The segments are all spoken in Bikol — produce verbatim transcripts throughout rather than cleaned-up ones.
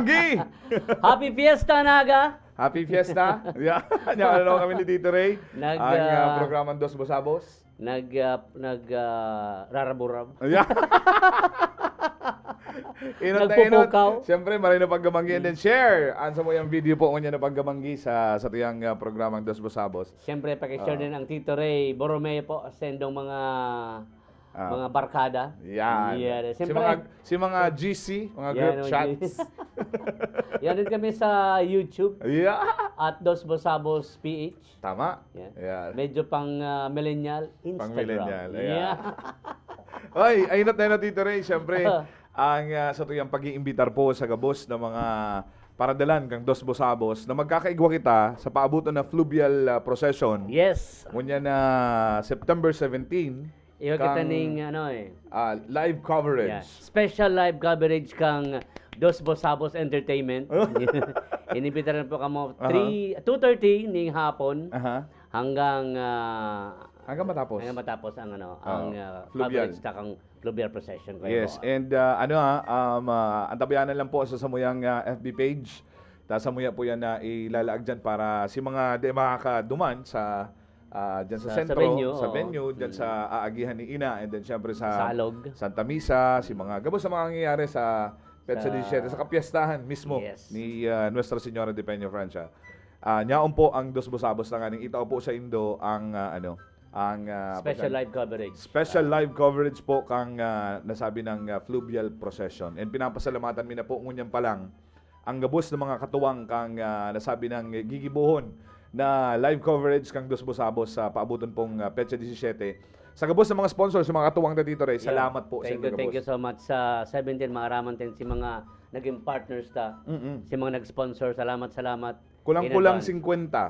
Gi! Happy Fiesta, Naga! Happy Fiesta! Yeah. Nya, ano naman kami ni Tito Ray? Nag, Ang ah, ah, programang Dos Bosabos. Nag, ah, nag, ah, raraburab. Yeah. Inot na inot. Nagpupukaw. Siyempre, maray na paggamanggi. And then share ang sa mo yung video po ngunyan na paggamanggi sa sa tuyang ah, programang Dos Bosabos. Siyempre, pakishare Ah. din ang Tito Ray Borromeo po sa indong mga Ah. mga barkada. Yan. Yeah, Si siyempre, mga si mga G C, mga Yan, group oh, chats. Yan din kami sa YouTube Yeah. at Dos Bosabos P H. Tama. Yan. Yeah. Medyo pang ah, millennial, Pang Instagram. millennial. Yeah. Yeah. Oy, ay na tayo na, Tito Ray. Siyempre, ang ah, sa tuyang pag-iimbitar po sa gabos na mga paradalan kang Dos Bosabos na magkakaigwa kita sa paabutan na fluvial ah, procession. Yes. Ngunyan na September seventeen, Iwa kita kang, ning ano eh. ah, live coverage. Yeah. Special live coverage kang Dos Bosabos Entertainment. Inimbitaran po kamo Aha. three, two thirty ning hapon Aha. hanggang ah, Hanggang matapos. hanggang matapos ang ano, Oo. ang ah, Fluvial. coverage ta kang fluvial procession ko. Yes, and ah, ano ha, um, ah, antabayanan lang po sa samuyang ah, F B page. Ta samuya po yan na ilalaag dyan para si mga di makakaduman sa ah, dyan sa, Sa- sa sentro, venue, sa oo. venue, dyan Mm. sa aagihan ni Ina, and then syempre sa Sa Alog. Santa Misa, si mga gabos sa mga nangyayari sa petsa Sa- disisiyete, sa kapiestahan mismo Yes. ni ah, Nuestra Señora de Peña Francia. Ah, nyaon po ang Dos Bosabos na nganing itao po sa Indo ang ah, ano, ang ah, Special pagka- live coverage. Special live coverage po kang ah, nasabi ng ah, fluvial procession. And pinapasalamatan mi na po ngunyan pa lang ang gabos ng mga katuwang kang ah, nasabi ng gigibohon na live coverage kang Dos Bosabos sa paabuton pong ah, petsa disisiyete. Sa gabos ng mga sponsors, sa mga katuwang na dito, Ray, Yeah. Salamat po sa Thank inyo you, thank gabos. you so much. Sa seventeen, maaraman din si mga naging partners ta. Mm-mm. Si mga nag-sponsor, salamat, salamat. Kulang-kulang In advance. singkwenta.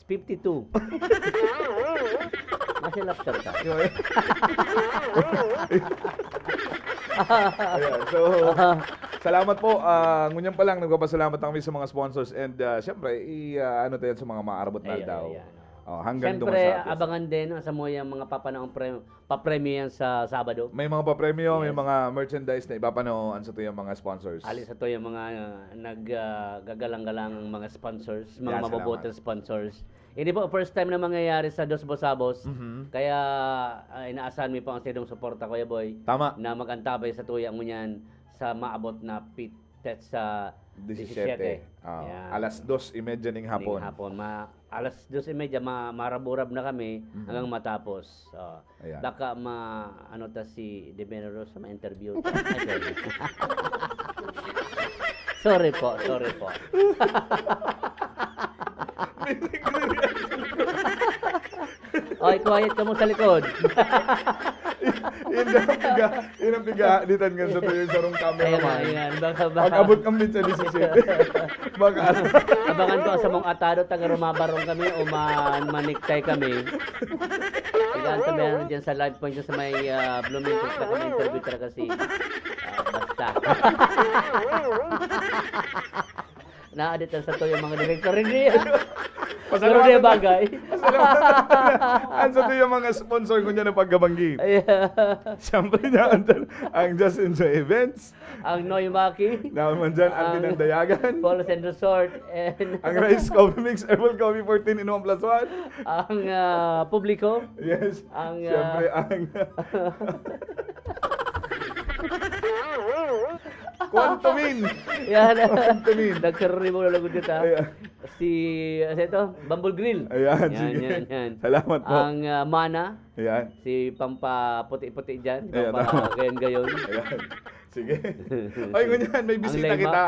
Fifty-two. Nasa laptop ka. Ayan, so, salamat po. Ah, ngunyan pa lang, nagpapasalamat kami sa mga sponsors. And ah, syempre, i, ah, ano tayo sa mga maarabot na Ayan, aldaw. ayan. Oh, hanggang Siyempre, duman sa atin. Abangan din ang sa mga mga papanaong pre, papremyo yan sa Sabado. May mga papremyo, may Yes. mga merchandise na ipapanaw ang sa tuyang mga sponsors. Ali sa to yung mga uh, nag ah, gagalang-galang ang mga sponsors, mga Yeah, mabobotang sponsors. Hindi po first time na mangyayari sa Dos Bosabos. Mhm. Kaya ah, inaasahan mi po ang sidong suporta, Kuya Boy, Tama. na mag-antabay sa tuya ngunyan sa maabot na pit sa Disisiyete. Ah, alas dos y media ning hapon. Ning hapon. Ma, alas dos y media, ma, maraburab na kami Mhm. hanggang matapos. Oh. Ayan. Baka ma, ano ta si De Menoro sa ma-interview. Ay, sorry. Sorry po, sorry po. Oy, quiet ka mo sa likod. Yun ang piga, yun ang piga, ditan nga sa tuyo yung sarong Ayan, cameraman. ayan. Baka, baka. Pag abot kami sa disisiyete. Baka. Abangan ko sa mong atado, taga rumabarong kami o man maniktay kami. Igaan kami ano dyan sa live point sa may ah, Bloomington, sa kami interview talaga si ah, basta. Naadit na sa to yung mga director, hindi. Pero Pasalamatan di na- bagay. Pasalamatan na. Ang sa tuyo mga sponsor ko dyan ang pagkabanggi. Ayan. Siyempre na ang, ang Just Enjoy Events. Ang Noy Maki. Naman dyan, ang Ang- Tinandayagan. Falls and Resort. And Ang Rice Coffee Mix, Herbal Coffee fourteen in one plus one. Ang ah, publiko. Yes. Ang, Siyempre, ah, ang Quantumin. Yan. Quantumin. Nagkaruri mo lalagot kita. Ayan. Si, ano ito? Bamboo Grill. Ayan, Yan, sige. yan, yan. Salamat po. Ang ah, Mana, Ayan. si Pampaputi-puti dyan, Ayan, Pampa-Gayon-gayon. Ayan. Sige. Ay, ngunyan, may Ang bisita lema. kita.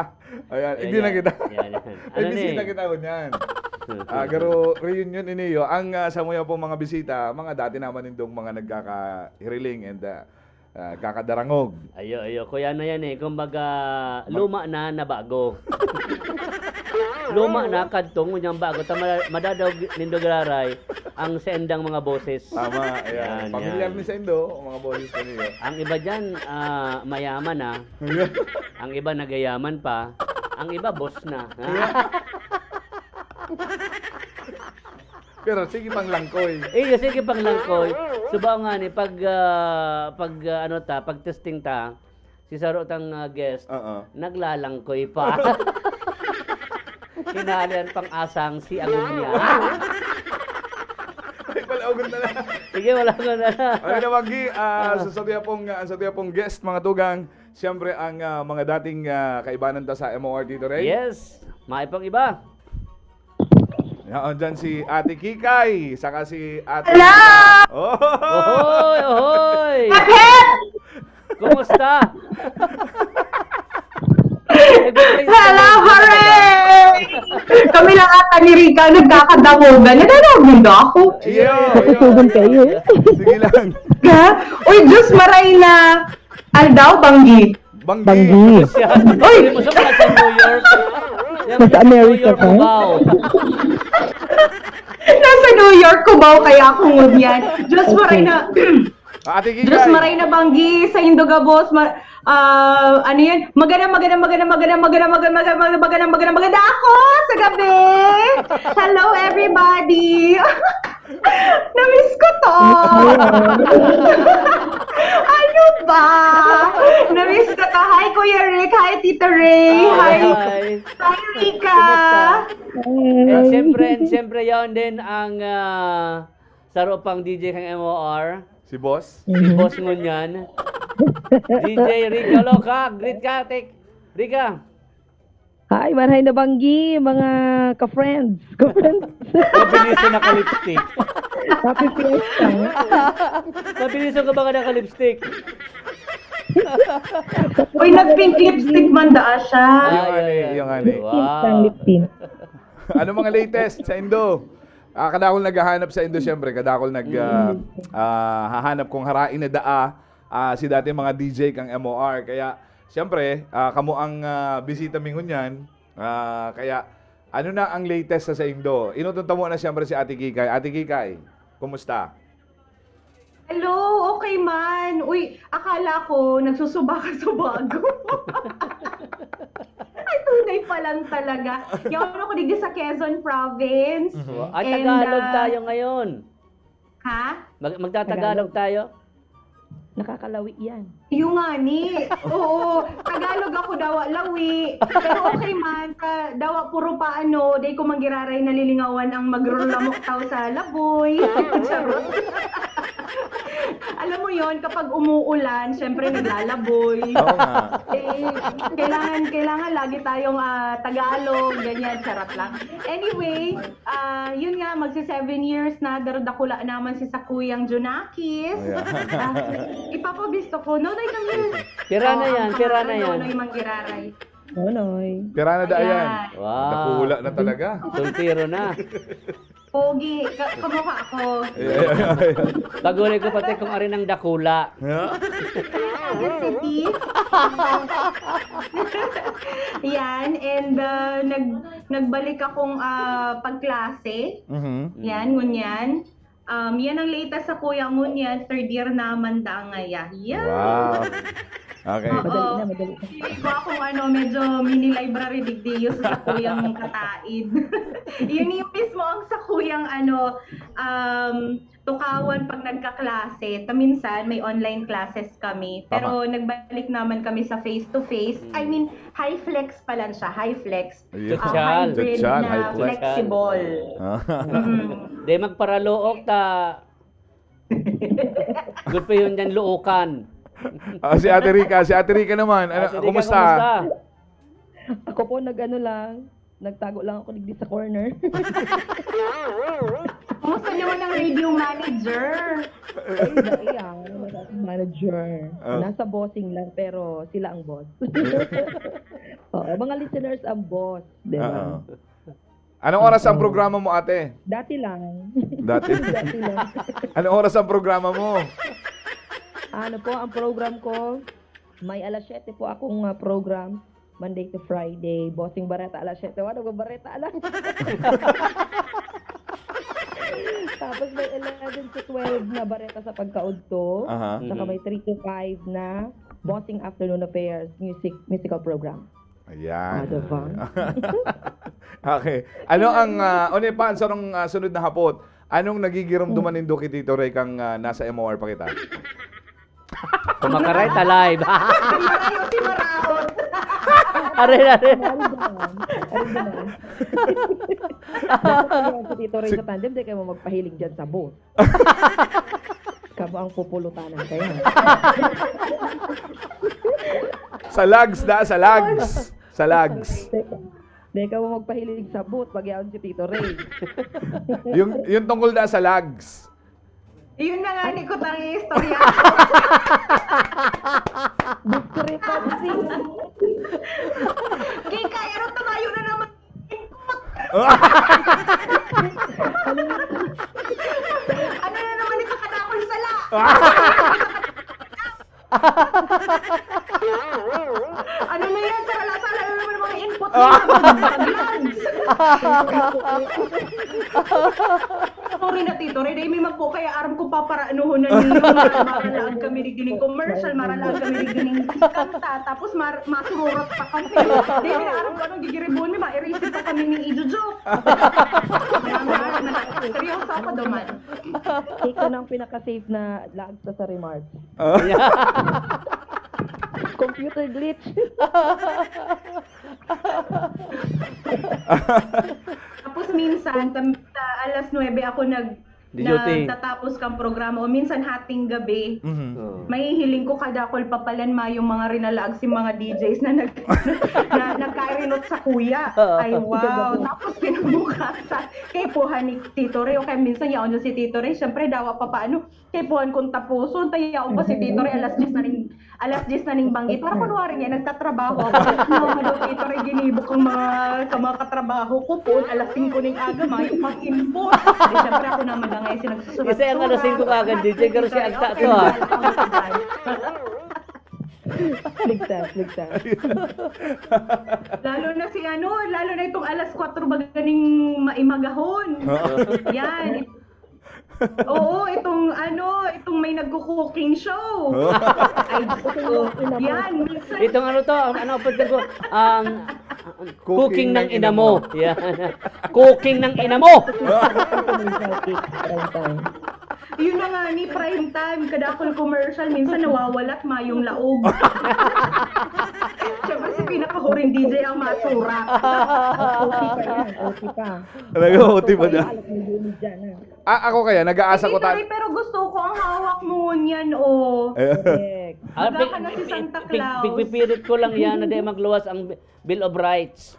Ayan, Ayan, hindi na yan. kita. Yan, yan. May Ano bisita ni? kita, ngunyan. Ah, garo reunion ini yo. Ang ah, sa mga po mga bisita, mga dati naman nindong mga nagkakahiriling and ah, ah, kakadarangog. Ayo, ayo. Kuya, ano yan eh? Kumbaga, luma na na bago. Luma na, kadto, ngunyang bago. Ta ma- madadaog nindo giraray ang saindang mga boses. Tama, ayan. Yan, Pamilyar yan. ni sa Indo, ang mga boses ko niyo. Ang iba dyan, ah, mayaman na. Ang iba nagayaman pa. Ang iba, boss na. Pero sige pang langkoy. Eh, sige pang langkoy. Suba nga ni, pag, ah, pag ah, ano ta, pag testing ta, Si saro tang, ah, guest, Oo. naglalangkoy pa. Hinalian pang asang si Agonia. Ay, palaugon na lang. Sige, wala ko na. Ano na, Maggi? Ah, Ah. sa sabi pong, ah, sa sabi pong guest, mga tugang, siyempre, ang, ah, mga dating, ah, kaibanan ta sa M O R dito, Ray. Yes. May pang iba. Yan, dyan si Ate Kikay, saka si Ate Hello! Rita. Oh! Ohoy, ohoy! Bakit? Kumusta? Hello, hooray! Kami lang ata ni Rica nagkakadangogan. Nananawagan daw ako. Iyo, iyo. Isugon kayo. Sige lang. Ha? Uy, Diyos, maray na. Aldaw, Banggi. Banggi. Banggi. Uy! Sabi mo sa nasa New York. Nasa America New York, ka? Cubao. Nasa New York, Cubao, kaya ako ngunyan. Diyos, maray na. Ah, Ate Kikay. Diyos, maray na, Banggi, sa Indoga, boss. Ma-, ah, ano yan? Magana, magana, magana, magana, magana, magana, magana, magana, magana, magana ako sa gabi. Hello, everybody. Namiss ko to. Ano ba? Namiss ko to. Hi, Kuya Rick. Hi, Tito Ray. Hi. Hi. Hi, Rica. Kumusta? And siyempre, and siyempre, yun din ang, ah, saro pang D J kang M O R. Si Boss? Si Mhm. Boss ngunyan. D J Rica Loca, greet ka, take. Rica. Hi, marhay na banggi, mga ka-friends. Ka-friends. Mabilis na naka-lipstick. Happy Fiesta. Mabilis ka ba ka naka-lipstick? Uy, nag-pink lipstick man daa siya. Ay, yung ani, ay, ay. Yung ani. Wow. Lip tint, lip tint. Ano mga latest sa Indo? Ah, kadakol naghahanap sa Indo, siyempre. Kadakol nag, ah, Mm. ah, hahanap kung harain na daa, ah, si dati mga D J kang M O R. Kaya, siyempre, ah, kamo ang, ah, bisita mi ngunyan. Ah, kaya, ano na ang latest sa, sa Indo? Inutong tamo na siyempre si Ate Kikay. Ate Kikay, kumusta? Hello, okay man. Uy, akala ko nagsusuba ka sa bago. Ay, tunay pa lang talaga. Yaon ako digdi sa Quezon Province. Mhm. Ay, And, Tagalog ah, tayo ngayon. Ha? Mag-, magtatagalog Tagalog. tayo? Nakakalawi yan. Yung nga ni. Oo, Tagalog ako, dawa lawi. Pero okay man, ka, dawa puro pa ano, di ko magiraray nalilingawan ang magrurlamok tao sa laboy. Charot. Alam mo yon, kapag umuulan, syempre naglalaboy. Oo nga. Eh, kailangan, kailangan lagi tayong, ah, Tagalog, ganyan, charot lang. Anyway, ah, yun nga, magsi seven years na, dar-, dakula naman si sakuyang Junakis. Oh, yeah. Ah, ipapabisto ko. No, like, kami. Pira na Oh, yan, ang pira na pangalan, yan. Nonoy Manggiraray. Nonoy. Pira na da Ayan. yan. Wow. Dakula na talaga. Soltero na. Pogi, ka-, kamukha ko. Ay, ay, ay, ay. Paguli ko pati kung arin ang dakula. Yeah. City. Yan, and, uh, nag-, nagbalik akong, ah, pagklase. Mhm. Yan, ngunyan. Um, yan ang latest sa kuya ngunyan, third year naman da ngaya. Yeah. Wow. Okay. Oo. Madali na, madali na. Feeling ko akong ano, medyo mini library digdi sa sakuyang kataid. Yun yung mismo ang sakuyang ano, um, tukawan pag nagkaklase. Ta minsan may online classes kami, Tama. pero nagbalik naman kami sa face to face. Mm. I mean, high flex pa lang siya, high flex. Ayun. Ah, Sosyal. Hybrid Sosyal, na high flex. flexible. Ah. Mm. Di magparalook ta. Good pa yun dyan, lookan. Ah, si Ate Rica, si Ate Rica naman, ano, Ate Rica, kumusta? kumusta? Ako po, nag-ano lang, nagtago lang ako digdi sa corner. Kumusta naman ang radio manager? Ay, dai, ah, wala akong manager. Ah. Nasa bossing lang, pero sila ang boss. Oo, mga listeners ang boss, di ba? Oo. Anong oras ang Oo. programa mo, ate? Dati lang. Dati? Dati lang. Anong oras ang programa mo? Ano po, ang program ko, may alas siyete po akong, ah, program, Monday to Friday. Bossing Bareta, alas siyete. Ano ba, Bareta lang? Tapos may eleven to twelve na Bareta sa pagkaudto. Aha. Saka Mhm. may three to five na Bossing Afternoon Affairs music, musical program. Ayan. Ah, diba? Okay. Ano ang, ah, ano pa ang sarong, ah, sunod na hapot? Anong nagigiromdoman Hmm. nindo ki Tito Ray kang, ah, nasa M O R pa kita? Kumakaray ta live. Marayo si Maraot. Are, are. Ari naman. Ari naman. Dapat kaya si Tito Ray sa tandem, di kayo magpahiling dyan sa booth. Kamo ang pupulutanan kayo. Sa lags da, sa lags. Sa lags. Teka. Di kayo magpahiling sa booth, pag yaon si Tito Ray. Yung, yung tungkol da sa lags. Yun na nga, ni ko tang istorya. Discrepancy. Kika, ano tumayo na naman? Ano na naman ito kadakol sala? Ano na yan? Sala-sala na naman mga input na yan. Sorry na, Tito Ray. Dahil may magpo kaya aram ko paparaanohon na ninyo. Maralaag kami ni gining commercial, maralaag kami ni gining kanta. Tapos mar masururot pa kami. Dahil may aram ko anong gigiribon mi, mairisi pa kami ni Ijujo. Seryoso ako duman. Ikaw na ang pinaka-safe na laag sa, sa remarks. Computer glitch. Tapos minsan, tam- sa alas nuebe ako nag Di duty. Nagtatapos kang programa o minsan hating gabi. Mhm. Oh. Mahihiling ko kadakol pa palan mayong mga rinalaag si mga D Js na nag na, nagkairinot sa kuya. Ay wow. Tapos kinabukasan, kay puhan ni Tito Ray o kaya minsan yaon na si Tito Ray, syempre dawa pa paano. Kay puhan kung tapuson, tayaon pa si Tito Ray, alas diyes na ning alas diyes na ning banggi. Para kunwari niya, nagtatrabaho ako. No, madong Tito Ray, ginibok ang mga, ka mga katrabaho ko. Puon, alas singko ning aga, mayo pang input. Di syempre ako na madangay, sinagsusulat. Isa ang alas singko kagad, D J, pero siya agta to, ah. Ligtas, ligtas. Lalo na si ano, lalo na itong alas kwatro ba ganing maimagahon. Yan. Oo, itong ano, itong may nagko-cooking show. Ay, gusto. Yan, minsan. Itong ano to, ang ano, pwede ko, um, cooking ng ina mo. Yan. Cooking ng ina mo! Commercial cake, prime time. Yun na nga ni prime time, kadakol commercial, minsan nawawalat mayong laog. Siyempre si pinakahuring D J ang masura. O T pa yan, O T pa. Talaga, O T pa na. Alas nuebe dyan na. Ah, ako kaya, nag-aasa ko Sige, ta... Ray, pero gusto ko ang hawak mo niyan, oh. Correct. Ah, Wala ka na si Santa Claus. Pigpipirit ko lang yan na di magluwas ang Bill of Rights.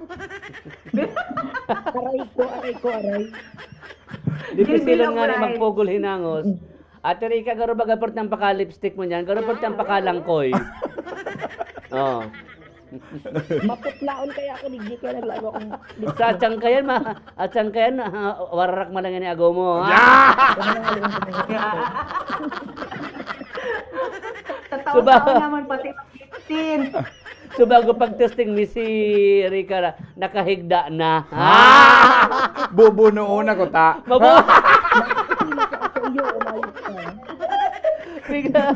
Aray ko, aray ko, aray. Dipisilon Bill of nga na Rights. Magpugol hinangos. Ate Rica, garo baga perti ang paka-lipstick mo niyan? Garo perti ang pakalangkoy. Oh. Maputlaon kaya ako, digdi kaya naglago akong Sa atsang kayan, ma, atsang kayan, ah, wararak man lang yan ni agaw mo. Ah! Sa taon-taon naman pati mag-fifteen. So bago pag-testing mi si Rica, nakahigda na. Ah! Bubunuon ako ta. Mabu- Sa iyo, umayos ka. Bigla.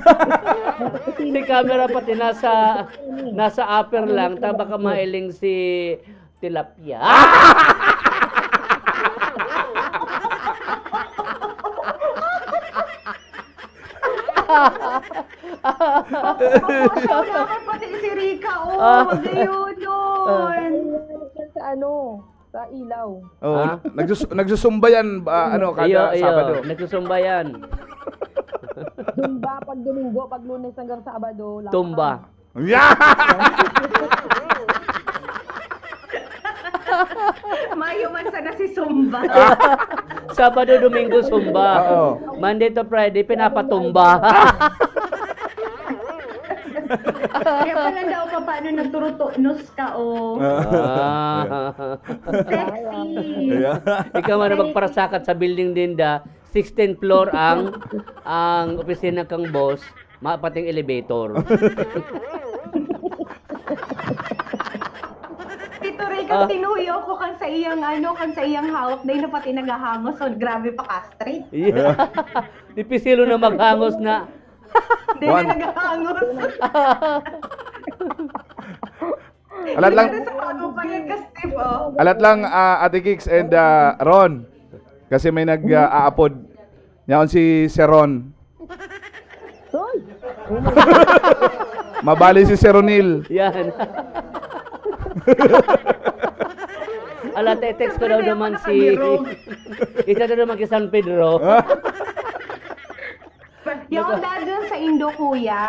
Si camera pati nasa nasa upper lang, ta baka mailing si tilapia. Mapupusaw naman pati si Rica, oh. Ah. Wag ayun nun. Sa ano? Sa ilaw. Oh, Ha? nagsus nagsusumba yan, ah, ano, kada Iyo, iyo. Sabado. Nagsusumba yan. Zumba pag Domingo, pag Lunes hanggang Sabado. Lapa Tumba. ka. Yeah! Mayo man sana si Zumba. Sabado, Domingo, Zumba. Oo. Monday to Friday, pinapatumba. Kaya pala daw pa paano nagturutunos ka, oh. Ah. Sexy. Yeah. Ikaw man ang magparasakat sa building ninda, sixteenth floor ang ang opisina kang boss, mapating elevator. Tito Rica, tinuyo ko kan sa iyang ano, kan sa iyang hawak, dahil na pati naghahangos. So, grabe pa ka-straight. Yeah. Dipisilo na maghangos na. Dahil na naghahangos. Alat lang, Pero sa bago pa rin ka, Steve, oh. alat lang, ah, Ate Kicks and, ah, Ron. Kasi may nag-aapod. Yaon si Sir Ron. Hoy! Mabali si Sir Ronil. Yan. Ala, te-text ko daw naman si... Isa na naman kay San Pedro. Yaon dahil dyan sa Indo, kuya.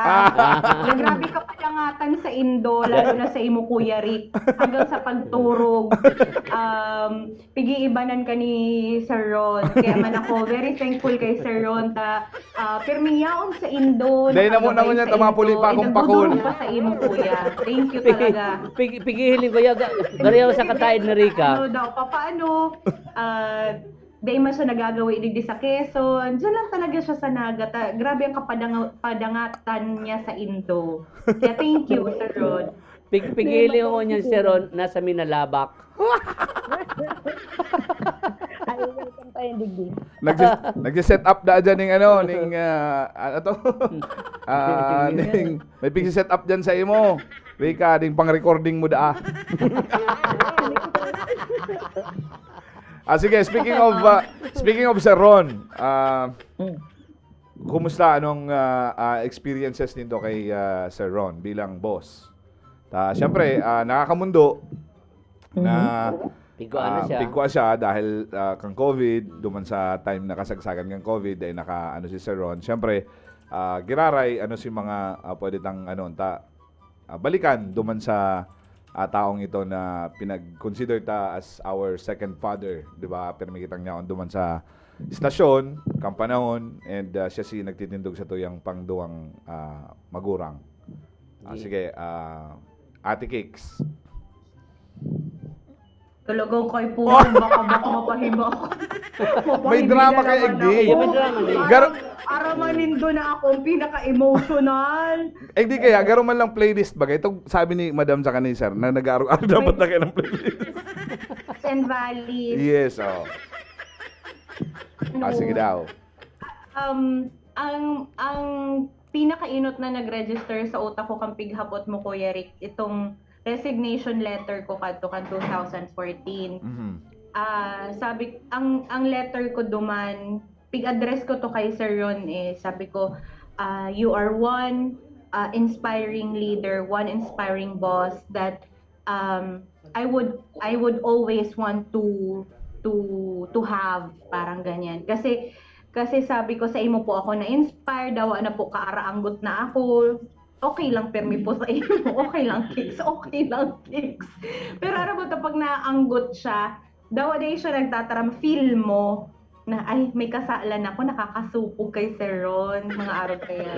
Na grabe ka padangatan sa Indo, lalo na sa imo, Kuya Rick. Hanggang sa pagturog, um, pig-iibanan ka ni Sir Ron. Kaya man ako, very thankful kay Sir Ron. Ta, uh, pirmi yaon sa Indo. Dahil na mo na ngunyan, tamapuli pa akong pakul. Pa sa imo, kuya. Thank you talaga. Pig, pigihiling ko, yaga, garayaw sa kataid na Rika. Ano daw, papaano? Uh, Dahil man siya nagagawi digdi sa Quezon, dyan lang talaga siya sa Naga. Ta, grabe ang kapadangatan niya sa Indo. Kaya thank you, Sir Ron. Pig, pigiling ko niyan, Sir Ron, nasa Minalabak. Ay, welcome tayo, digdi. Nagsi- nagsi-set up da dyan ning ano, ning, ah, ano to? Ah, ning, may pigsi-set up dyan sa imo. Rika, ding pang-recording mo da. Ah, sige, speaking of, ah, speaking of Sir Ron, ah, kumusta? Anong, ah, ah, experiences nindo kay, ah, Sir Ron bilang boss? Ta, siyempre, ah, nakakamundo na, Pigkuan na ah, siya. pigkuan siya dahil, ah, kang COVID, duman sa time na kasagsagan kang COVID, ay naka, ano, si Sir Ron. Siyempre, ah, giraray, ano si mga, ah, pwede tang, ano, ta, ah, balikan duman sa, ah, taong ito na pinag-consider ta as our second father, di ba? Pero may kitang niya duman sa istasyon, kang panahon, and, ah, siya si nagtitindog sa tuyang pangduwang, ah, magurang. Ah, Di- sige, ah, Ate Kicks. Talagang kay po, baka, baka mapahiba ako. May drama kay Egdi. May drama, di. Gar- Araman nindo na akong pinaka-emotional. Eh, di kaya, garo man lang playlist bagay. Ito, sabi ni Madam sa kanina, sir, na nag-aaral dapat na kayo ng playlist. And Valleys. Yes, oh. Ah, sige daw. Um, ang ang pinakainot na nag-register sa utak ko kan pighapot mo, Kuya Rick, itong resignation letter ko kadto kan two thousand fourteen. Mhm. Ah, sabi, ang ang letter ko duman, pig-address ko to kay Sir Ron eh. Sabi ko, ah, "You are one, ah, inspiring leader, one inspiring boss that, um, I would I would always want to to to have," parang ganyan. Kasi kasi sabi ko, "Sa imo po ako na-inspire, dawa na po kaaraanggot na ako." Okay lang permi po sa imo. Okay lang, Kicks. Okay lang, Kicks. Pero ano ba, pag naanggot siya, dawa dahil siya nagtataram, feel mo na, "Ay, may kasalan ako, nakakasupog kay Sir Ron." Mga arog kaya.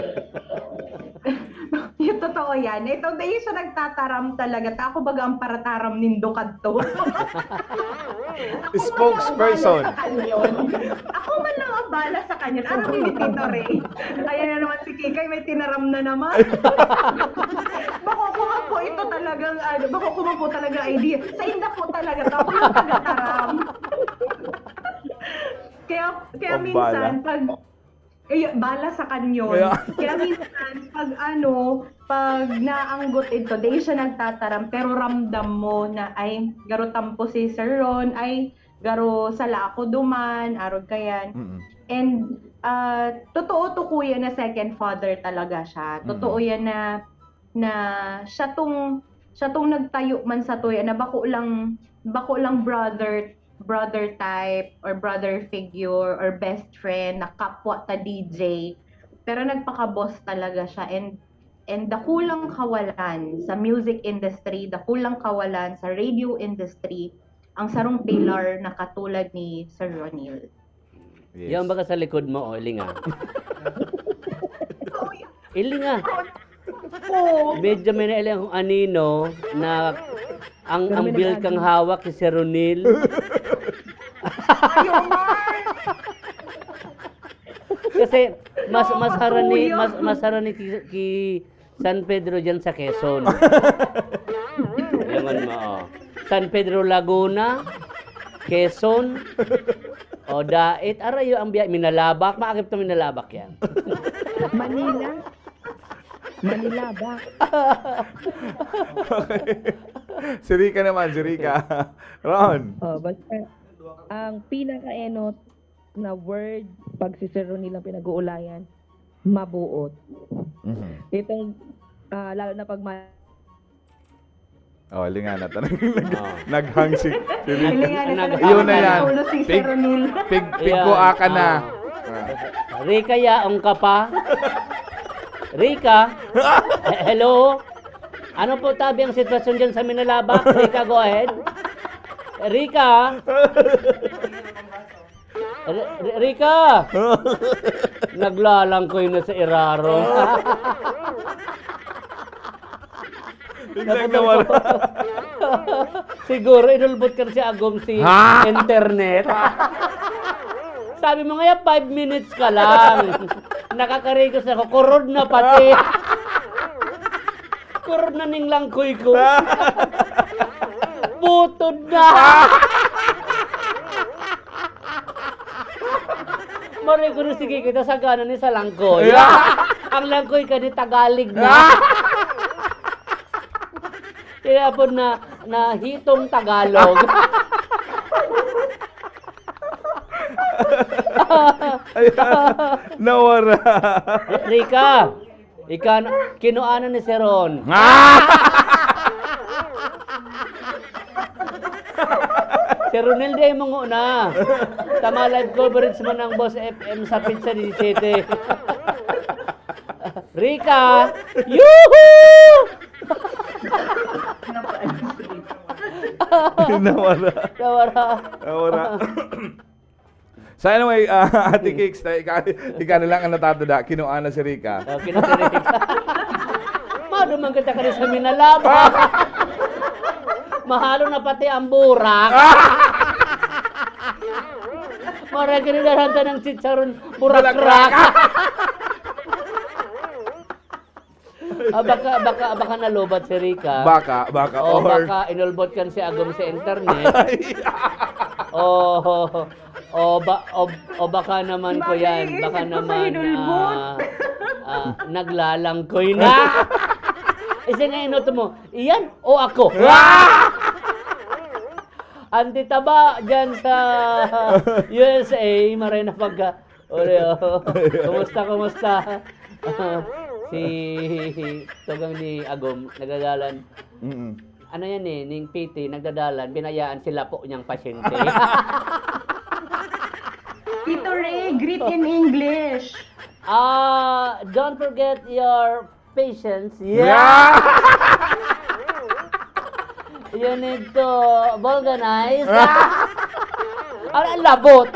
Yung totoo yan. Ito, dahil siya nagtataram talaga. Ta, ako baga ang parataram nindo kadto. Ako man lang Spokesperson. ang bala sa kanyon. Ako man lang ang bala sa kanyon. Ano ni Tito Ray? Ayan na naman si Kikay, may tinaram na naman. Bako ko man po ito talagang, ano, bako ko man po talaga idea. Sa inda po talaga, to, ako yung taga-taram. Kaya, kaya Ang minsan, bala. Pag, eh, bala sa kanyon. Kaya Kaya minsan, pag ano, pag naanggot ito, di siya nagtataram, pero ramdam mo na, "Ay, garo tampo si Sir Ron, ay, garo sala ako duman, arog kayan." Mm-mm. And, ah, totoo to, kuya, na second father talaga siya. Mm. Totoo yan na, na siya tong, siya tong nagtayo man sa tuya na bako lang, bako lang brother, brother type or brother figure or best friend na kapwa ta D J. Pero nagpaka-boss talaga siya, and, and dakulang kawalan sa music industry, dakulang kawalan sa radio industry, ang sarong pillar na katulad ni Sir Ronil. Yes. Yan baga sa likod mo, oh, ilinga. Oo, yun. Ilinga. Oo. Medyo may nailing akong anino na ang, Pero ang may bill kang nag-agi. Hawak si Sir Ronil. Ayaw, Mar! Kasi mas mas harani, Nakakatuya. Mas mas harani ki, ki San Pedro diyan sa Quezon. Lingon mo, oh. San Pedro Laguna, Quezon, o Dait, arayo ang biya, Minalabak, maagip to Minalabak yan. Manila. Manila ba? Okay. Si Rika naman, si Rika. Ron. Oh, basta ang pinaka-enot na word pag si Sir Ronil ang pinag-uulayan, mabuot. Mhm. Itong, ah, lalo na pag ma- Oh, linga na. Tanang Ah. Naghang si, si Rick. Linga na Nag- talaga. Yun na yan. Ulo si Pig, Sir Ronil. pig, Ayan. pigkuha ka na. Ah. Rica, yaong ka pa? Rica? Eh, hello? Ano po tabi ang sitwasyon dyan sa Minalabac? Rica, go ahead. Rica? R- R- Rica! Naglalangkoy na sa irarom. Biglang nawala. Siguro inulbot ka na si Agom si Ha? internet. Sabi mo nga, five minutes ka lang. Nakakarigos ako, kurod na pati. Kurod na ning langkoy ko. Butod na. Maray ko na, sige kita, sagana ni sa langkoy. Yeah. Ang langkoy ka ni Tagalig na. Kaya po na, na hitong Tagalog. Ayan. Nawara. Rica, ika, kinuanan ni Seron. Si Ronel di ay mungo na. Tama live coverage mo ng Boss F M sa Pizza disisete. Rica! Yuhu! Nawara. Nawara. Nawara. So anyway, ah, Ate Kicks, ta- ika, ika na lang ang natatada. Kinuha na si Rica. Oh, kinatirinig. Maduman kita ka sa Minalaba. Mahalo na pati ang burak. Maray kinilaran ta ng chicharon, burakrak. Ah, baka, baka, baka nalubat si Rica. Baka, baka, O or... baka inulbot kan si Agom sa internet. O, o, ba, o, o baka naman ko yan. Baka Maiisip ko sa naman hinulbot. ah, ah, naglalangkoy na. Isa nga inot mo, iyan o ako? Ang titaba dyan sa U S A, maray na pagka, Uli, oh. Kumusta, kumusta? Si tugang ni Agom, nagdadalan. Mm-mm. Ano yan eh, ning P T, nagdadalan, binayaan si lapo niyang pasyente. Tito Ray, greet in English. Ah, don't forget your patience. Yeah! You need to vulcanize. Ano ang labot?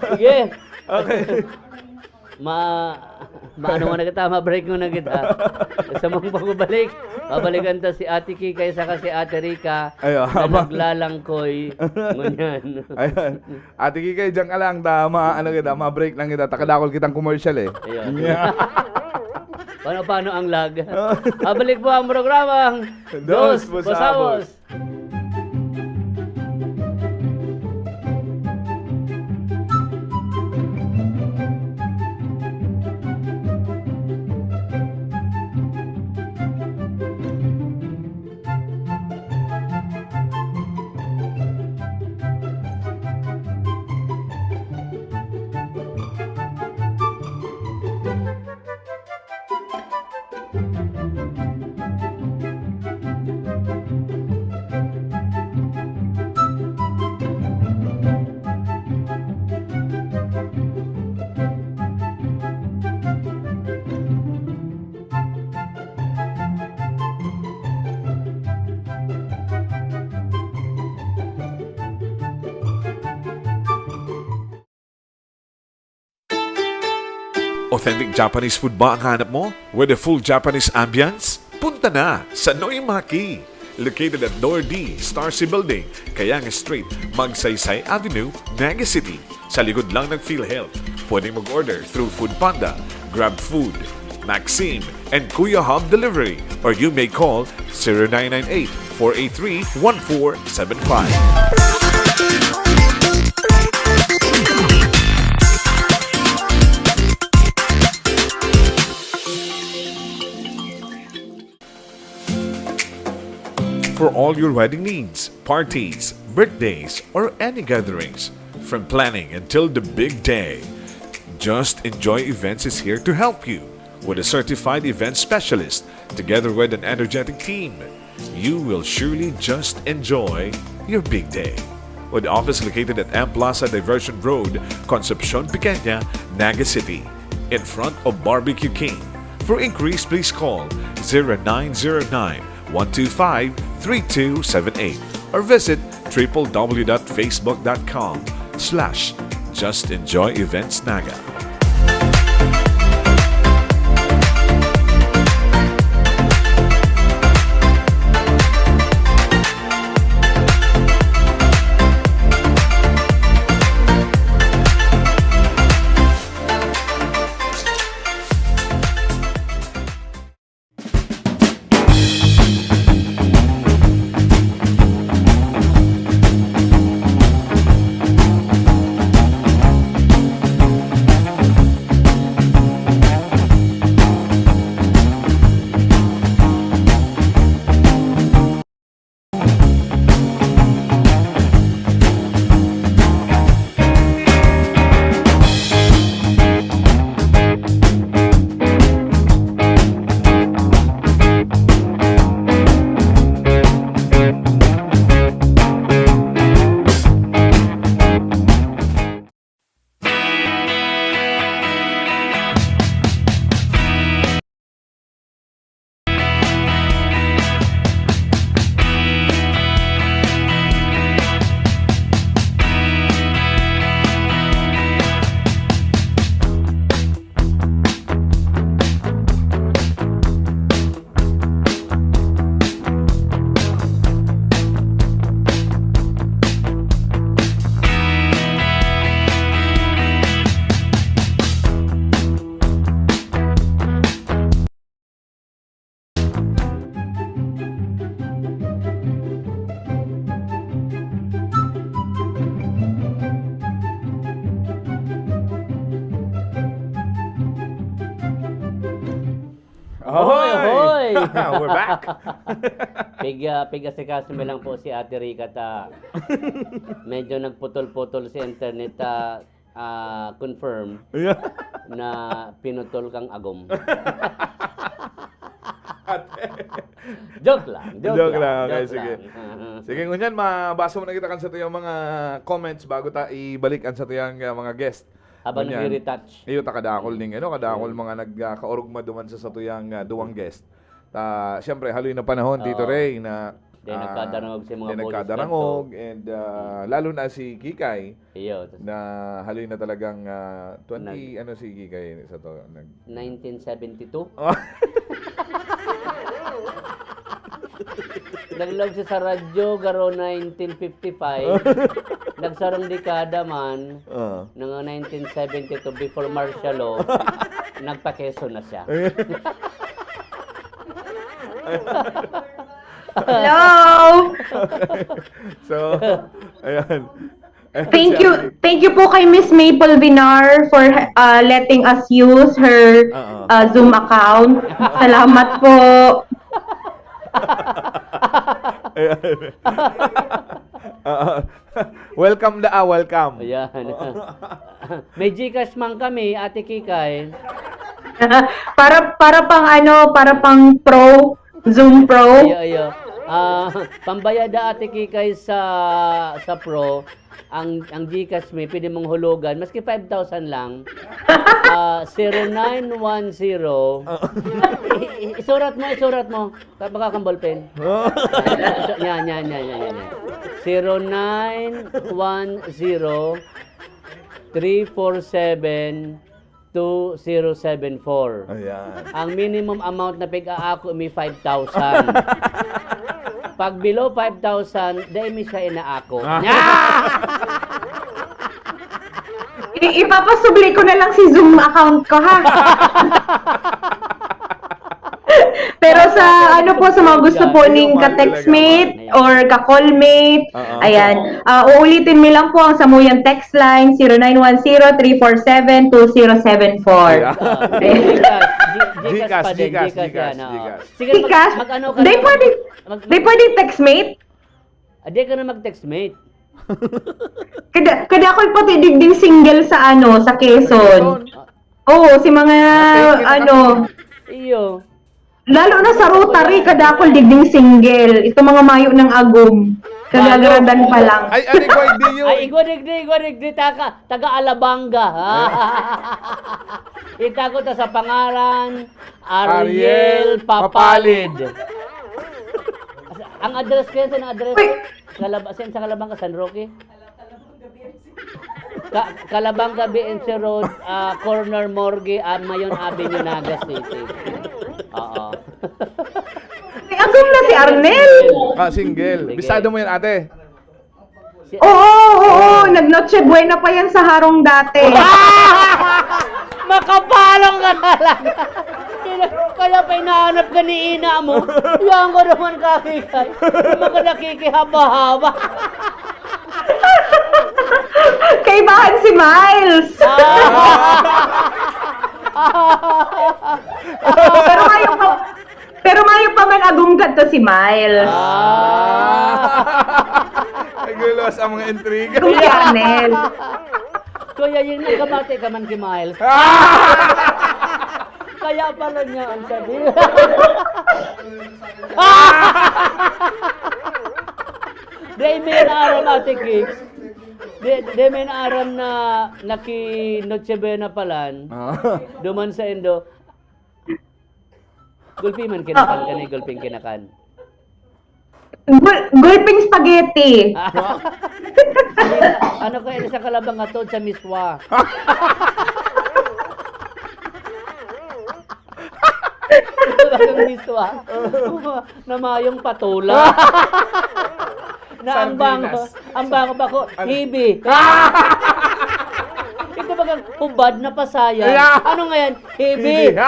Sige. Okay. Ma, maano mo na kita, ma-break mo na kita. Sa mong pagbabalik, babalikan ta si Ate Kikay saka si Ate Rica Ayo, na habang- naglalangkoy. Ngunyan. Ayan. Ate Kikay, diyan ka lang. Ta, ma, ano kita, ma-break lang kita. Takadakol kitang commercial eh. Ayun. Yeah. Paano, paano ang lag? Babalik po ang programang Dos Busabos. Authentic Japanese food ba ang hanap mo? With a full Japanese ambience? Punta na sa Noimaki! Located at Door D, Star C Building, Kayang Street, Magsaysay Avenue, Naga City. Sa likod lang ng PhilHealth. Pwedeng mag-order through Food Panda, Grab Food, Maxim, and Kuya Hub Delivery. Or you may call zero nine nine eight, four eight three, one four seven five. For all your wedding needs, parties, birthdays, or any gatherings, From planning until the big day, Just Enjoy Events is here to help you. With a certified event specialist, together with an energetic team, you will surely just enjoy your big day. With office located at M Plaza Diversion Road, Concepcion Pequeña, Naga City, in front of Barbecue King. For inquiries, please call zero nine zero nine, one two five, three two seven eight or visit triple w dot facebook dot com slash just enjoy events naga. Ahoy! Ahoy! We're back! Pig-, ah, pig-asikaso mi lang po si Ate Rica ta medyo nagputol-putol si internet ta, ah, confirm Yeah. na pinutol kang agom. Ate. Joke lang, joke Joke lang, lang, okay, joke sige. lang. Sige, ngunyan, mabasa mo na kita kan satuyang mga comments bago ta ibalik ang satuyang, ah, mga guest. Habang Ngunyan, nagre-retouch. iyo, ta kadakol ning, ano, kadakol Mm. mga nagkaorugma duman sa satuyang, ah, duwang guest. Ta, siyempre, haloy na panahon, Tito Oo. Ray, na, Di ah, nagkadarangog si mga di boses nagkadarangog, kanto. and, ah, lalo na si Kikay, Iyo, tas na haloy na talagang, ah, twenty, Nag- ano si Kikay sa to? Nag- Nineteen seventy-two? Oh. Naglaog siya sa radyo, garo nineteen fifty-five. Nagsarong dekada man, Oo. nang nineteen seventy-two, before martial law, nagpa-Quezon na siya. Hello! So, ayan. Ayan Thank si you, Ate. thank you po kay Miss Maple Vinar for, uh, letting us use her, Oo. uh, Zoom account. Salamat po. Ayan. Oo. Welcome da, ah, welcome. Ayan. May GCash man kami, Ate Kikay. Para, para pang ano, para pang pro, Zoom Pro. Iyo, iyo. Ah, pambayad da, Ate Kikay, sa, sa pro, ang, ang GCash mi, pwede mong hulugan, maski five thousand lang. Ah, zero nine one zero. Oo. I-, i-, isurat mo, isurat mo. Ka-, baka kang ballpen. Oo. Yan, yan, yan, yan, yan, yan. Zero nine one zero, three four seven, two zero seven four. Ayan. Ang minimum amount na pig-aako mi five thousand. Pag below five thousand, dai mi siya inaako. Ah. I-, ipapasubli ko na lang si Zoom account ko, ha? Pero sa, ano po, sa mga gusto po ning ka-textmate or ka-callmate, Oo. ayan. Ah, uulitin mi lang po ang samuyang text line, zero nine one zero, three four seven, two zero seven four. Yeah. Ah, GCash, G-, GCash GCash, pa din, GCash, GCash GCash, yan, oo. GCash. Sige, mag-, GCash? mag-ano ka Di na, pwede, mag-, di pwede textmate? Ah, di ka na mag-textmate. Kada, kadakol pati digding single sa ano, sa Quezon. Oo, si mga, ano, Iyo. Lalo na sa Rotary, kadakol digding single. Ito mga mayo ng agom. Kagagaradan pa lang. Ay, ano, igwa, di yun. Ay, igwa digdi, igwa digdi, taka, taga Alabanga. Itago ta sa pangalan, Ariel Ariel Papalid. Papalid. Ang address ko yan, saan ang address? Uy. Kalab saan sa Calabanga, San Roque? Ka Calabanga B N C Road, ah, corner Morgue, ah, Mayon Avenue, Naga City. Oo. May agom na si Arnel. Ah, single. Sige. Bisado mo yan, ate. Oo, oo, oo. Nag-Noche Buena pa yan sa harong dati. Makapalong ka talaga. Kaya pa hinahanap ka ni ina mo. Yan ko naman kakikay. Yung mga nakikihaba-haba. Kaibahan si Miles. Pero mayo pa, pero mayo pa man agom kadto si Miles. Ah. Nagulos ang mga intriga. Kung si Arnel. Kuya, yung nagkamati ka man kay Miles. Kaya pala niya ang sabi. Dahil may naaram, Ate Kicks. Di, di may naaram na naki Noche Buena palan. Ah. Duman sa Indo. Gulpi man kinakan ka ni, gulping kinakan. Gul- gulping spaghetti. Ano kaya sa Calabanga to sa miswa? Talagang miswa. Na mayong patola. Na ang bango, Sardinas. Ang bango pa ko, Ano? Hibi. Ito bagang hubad na pasayan. Yeah. Ano ngayon? Hibi. Hibi.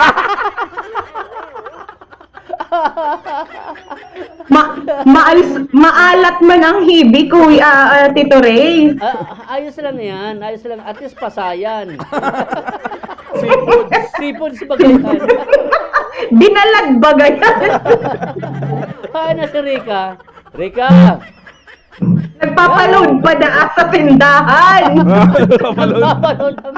Ma- maalis- maalat man ang hibi, Kuya, ah, Tito Ray. Ah, ayos lang yan. Ayos lang. At least pasayan. Seafood. Seafood sa Bagayan. Dinalag bagay. Kaya na si Rica. Rica! Nagpapaload pa daan sa tindahan. Nagpapaload ang...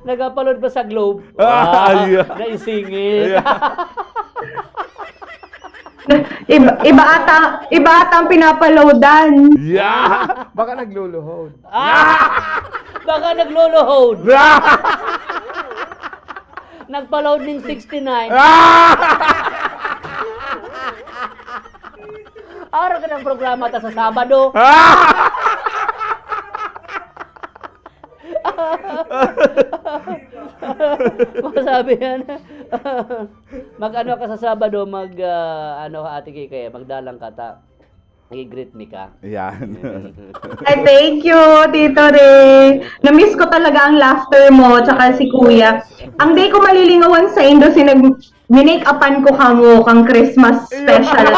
Nagpapaload pa sa Globe. Ah, Ah, yeah. Naisingit. Yeah. Iba, iba ata, iba ata ang pinapaloadan. Yeah! Baka nagluluhod. Ah! Baka nagluluhod. Nagpaload nin sixty-nine. Ah! Araw ka ng programa ta sa Sabado. Ah! Masabi yan. Mag-ano ka sa Sabado, mag, ah, ano, Ate Kikay, magdalang ka ta. I-greet me ka. Yan. Ay, thank you, Tito Ray. Na-miss ko talaga ang laughter mo, tsaka si Kuya. Ang di ko malilingawan sa Indo, si nag-make-upan ko kamo kang Christmas special.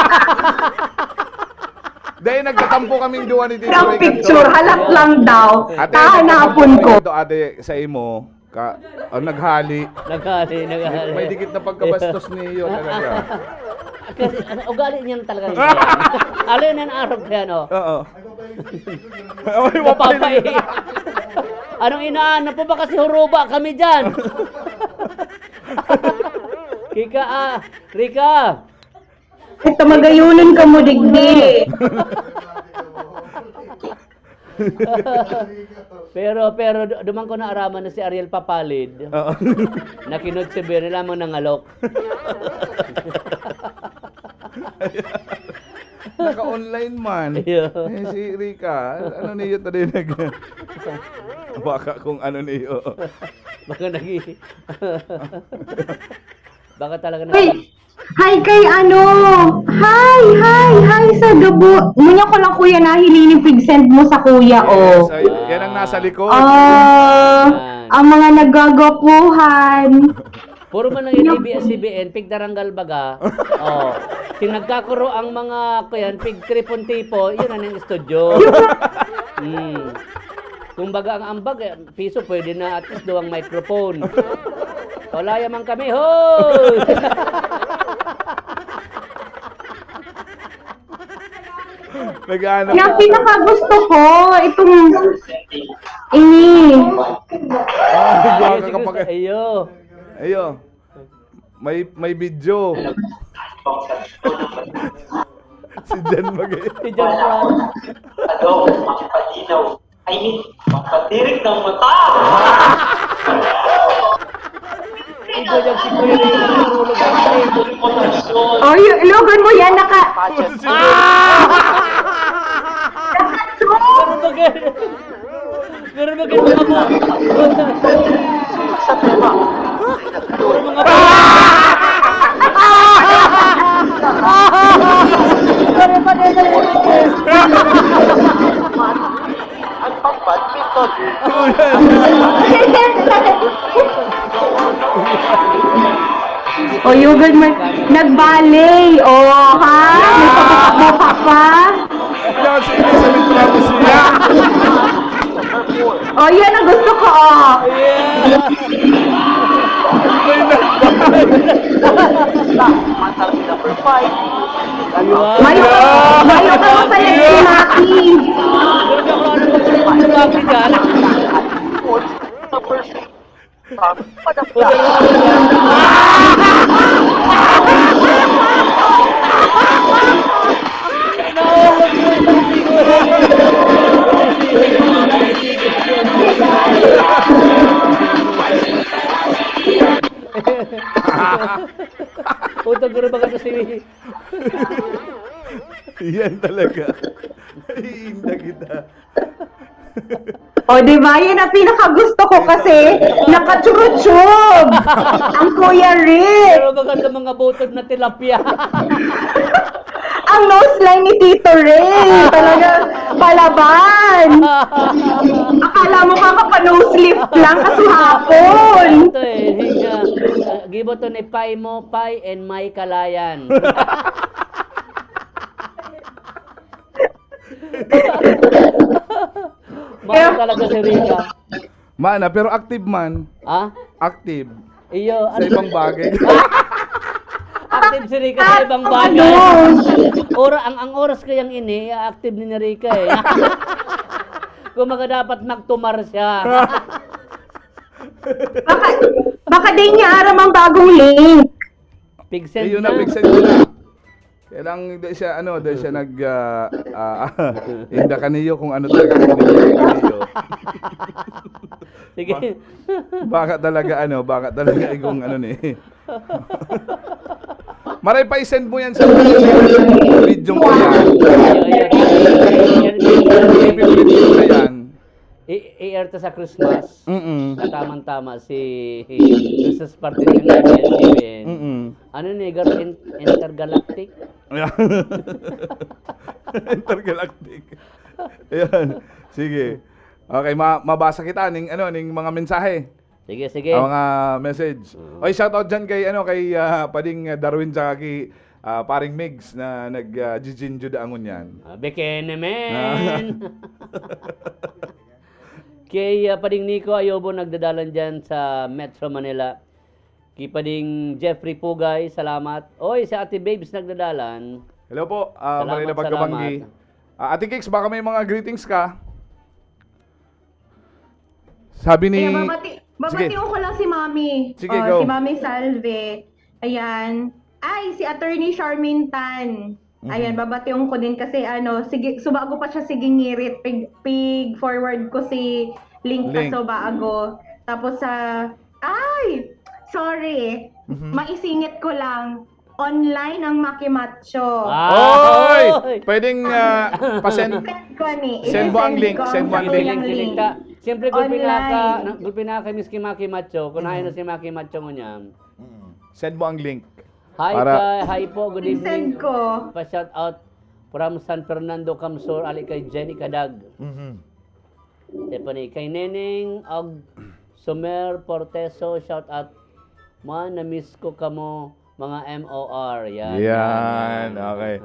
Dahil nagtatampo kaming duwa ni Tito Ang Ray picture, kanto. Halat lang daw. Ate, Tahanapon ko. Ito, ate, sa imo, ka, oh, naghali. Naghali, naghali. May dikit na pagkabastos niyo talaga. Kasi, ano, ugali niyan talaga. Alin ang arog yan, oh. Oo. Ay, Napapaiyak. Anong inaano po ba kasi huruba kami dyan? Kika, ah, Rica. Ito, magayunan ka mo, digdi. Pero, pero du- duman ko na araman na si Ariel Papalid. Oo. Nakinot si Beri lamang nangalok. Naka-online man. Iyo. Eh, si Rica, ano niyo tayo nag... Baka kung ano niyo. Baka nag- Baka talaga Uy, nag- hi kay ano. Hi, hi, hi sa Gabo. Munya ko lang, Kuya, nahilining pig-send mo sa Kuya, oh. Yes, ay, yan ang nasa likod. Ah, ang mga nagagapuhan. Puro man ang ABS-CBN, pigdaranggal baga. Oh. Kung nagkakuro ang mga, kuyan, pig-tripon-tipo, yun ang studio. Hmm. Kumbaga, ang ambag, eh, piso, pwede na at least duwang microphone. Wala yaman kami, hoy! Nag-aano Yung ka? Pinakagusto ko, itong ini. Ah, Ayo, gwaga si ka pa Chris, kay ayo. Ayo. May, may video. Si Jan Magay. Si Jan Fran. Ano, makipaginaw. I mean, magpatirik ng mata! Iba yung si Kuya Ray, marunong ka na eh. Oh, y-, ilogan mo yan, naka- Puto si Ray. Meron ba kayo? Meron ba kayo mga po? Sa tema. Meron mga po? Meron ba kayo? Ang pag-badminton. O, yun, good man. Nagballet. O, ha? Nagpabuka-buka pa. Yan, sige, sa litrato siya. O, yan ang gusto ko, o. May nagballet. Number five. Mayo ka, mayo ka sa left si Maki. Pero di ako alam kung sino yung Maki dyan. Number six. Utang ko na ba kasi Yan talaga. Naiinda kita. O, di ba? Yan ang pinakagusto ko kasi naka-churutube ang Kuya Rick. Pero maganda mga butod na tilapia. Ang nose line ni Tito Ray. Talaga, palaban. Akala mo kakapa-nose lift lang kasi hapon. Ito eh, hinga. Ah, gibo to ni Pai mo, Pai and Mai Kalayan. Mahal Pero talaga si Rica. Mana, pero active man. Ha? Active. Iyo, Sa ano? Ibang bagay. Active si Rica sa ibang bagay. Ano? Ora-, ang, ang oras kayang ini, active ni Rica eh. Kung maga dapat magtumar siya. Baka, baka din niya aram ang bagong link. Pig-send Ayun na, na. Pig-send ko na. Kaya lang, di siya, ano, di siya nag, ah, ah, inda kaniyo kung ano talaga ang binibigay kaniyo. Sige. Ba-, baka talaga, ano, baka talaga igong, ano, ni. Maray pa, i-send mo yan sa video mo yan. Ayun, ayun. I-favorite mo na yan. I-, i-air ta sa Christmas. Mm-mm. Tamang-tama si Christmas party ng A B S C B N. Mm-mm. Ano ni, Gar-, in-, intergalactic? Ayan. Intergalactic. Ayan. Sige. Okay, ma-, mabasa kita ning, ano, ning mga mensahe. Sige, sige. Ang mga message. Mm. Oy, shout out dyan kay, ano, kay, ah, Pading Darwin tsaka kay, ah, Paring Migs na nag, ah, jijinjo da ngunyan. Ah, beke naman. Ah. Kay, ah, Pading Nico Ayobo nagdadalan dyan sa Metro Manila. Kay Pading Jeffrey Pugay, salamat. Oy, si Ate Babes nagdadalan. Hello po, ah, Salamat, Manila Pagkabanggi. salamat. Ah, Ate Kicks, baka may mga greetings ka? Sabi ni Kaya babati-, Sige. babatiyon ko lang si Mami. Sige, Oh, go. si Mami Salve. Ayan. Ay, si Attorney Charmaine Tan. Ayan, Mhm. babatiyon ko din kasi ano, sige, subago pa siya, sige ngirit, pig, pig forward ko si link Link. Kaso bago. Tapos sa, ay, sorry. Mhm. Maisingit ko lang. Online ang Makimacho. Ah, Oy! oy! Pwedeng, ah, pasend, Send ko ni, send mo ang i-send link, ko ang send mo ang link. kanilang Sige, sige, link. ta-, siyempre, gulpi na ka, Online. na, gulpi na kay Miss Kimaki Macho, kung Mhm. nahin na si Maki Macho ngunyan. Mm. Send mo ang link. Hi, Para ka-, hi po, good evening. I-send ko. Pa-shout out from San Fernando, Camsur, ali kay Jenny Kadag. Mhm. Stephanie, kay Neneng og Sumer Porteso, shout out. Ma, na-miss ko kamo, mga M O R. Yan, Yan, yan, yan. okay.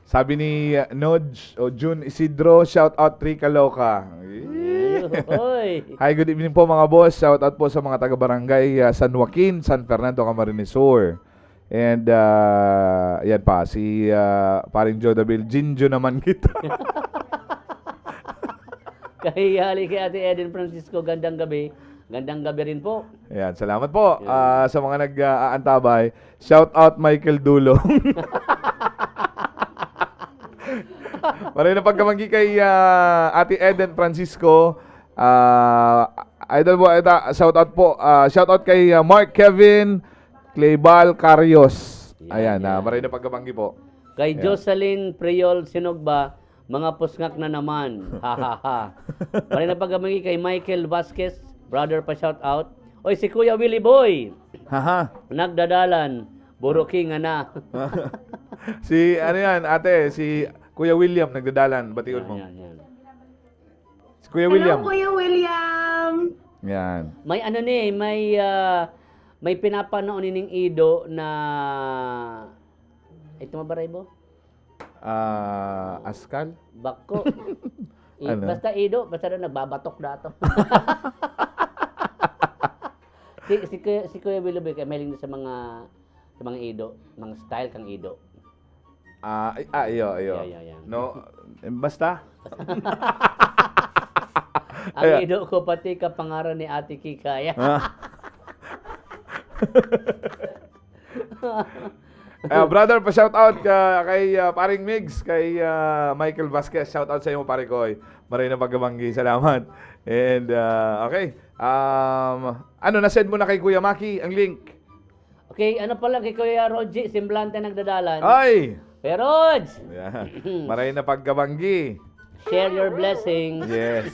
Sabi ni, uh, Nodge o Jun Isidro, shout out, Trica Loca. Ay, hoy. Hi, good evening po, mga boss. Shout out po sa mga taga-barangay, uh, San Joaquin, San Fernando, Camarines Sur. And, ah, yan pa, si, ah, paring Joe Dabil, "Jinjo naman kita." Kay, hali kay Ate Eden Francisco, gandang gabi. Gandang gabi rin po. Ayan, salamat po, Yan. ah, sa mga nag-aantabay. Shout out Michael Dulong. Maray na pagkamanggi kay, ah, Ate Eden Francisco. Ah, idol mo, ito, shout out po. Ah, shout out kay, ah, Mark Kevin Cleibal Carios. Yan, Ayan, ah, yan. maray na pagkamanggi po. Kay Ayan. Jocelyn Priol Sinugba, "Mga pusngak na naman." Ha, ha, ha. Maray na pagkamanggi kay Michael Vasquez, brother pa shout out. Oy, si Kuya Willie Boy. Haha. Nagdadalan. Buro king na. Si, ano yan, ate, si Kuya William nagdadalan. Bation Yan, mo. yan, yan. Si Kuya Hello, William. Kuya William. Yan. May ano ni, may, ah, may pinapanaw nining ido na, ito mabaray bo? Ah, askal? Bako. I-, Ano? basta ido, basta daw nagbabatok dato. Si, si Kuya, si Kuya Willie Boy, kaya mahiling sa mga, sa mga ido, mga style kang ido. Ah, ay, ah, iyo, iyo. Iyo, iyo, iyo. No, eh, basta. Ang Ayan. ido ko, pati kapangaran ni Ate Kikay. Ah. Ah, brother, pa-shout out ka kay, ah, paring Migs, kay, ah, Michael Vasquez. Shout out sa iyo, pare ko, eh. Maray na pagkabanggi. Salamat. And, ah, okay. Um, ano, na-send mo na kay Kuya Maki ang link? Okay, ano pa lang kay Kuya Roji, semblante nagdadalan. Ay! Kuya Rog! Yan. Maray na pagkabanggi. Share your blessings. Yes.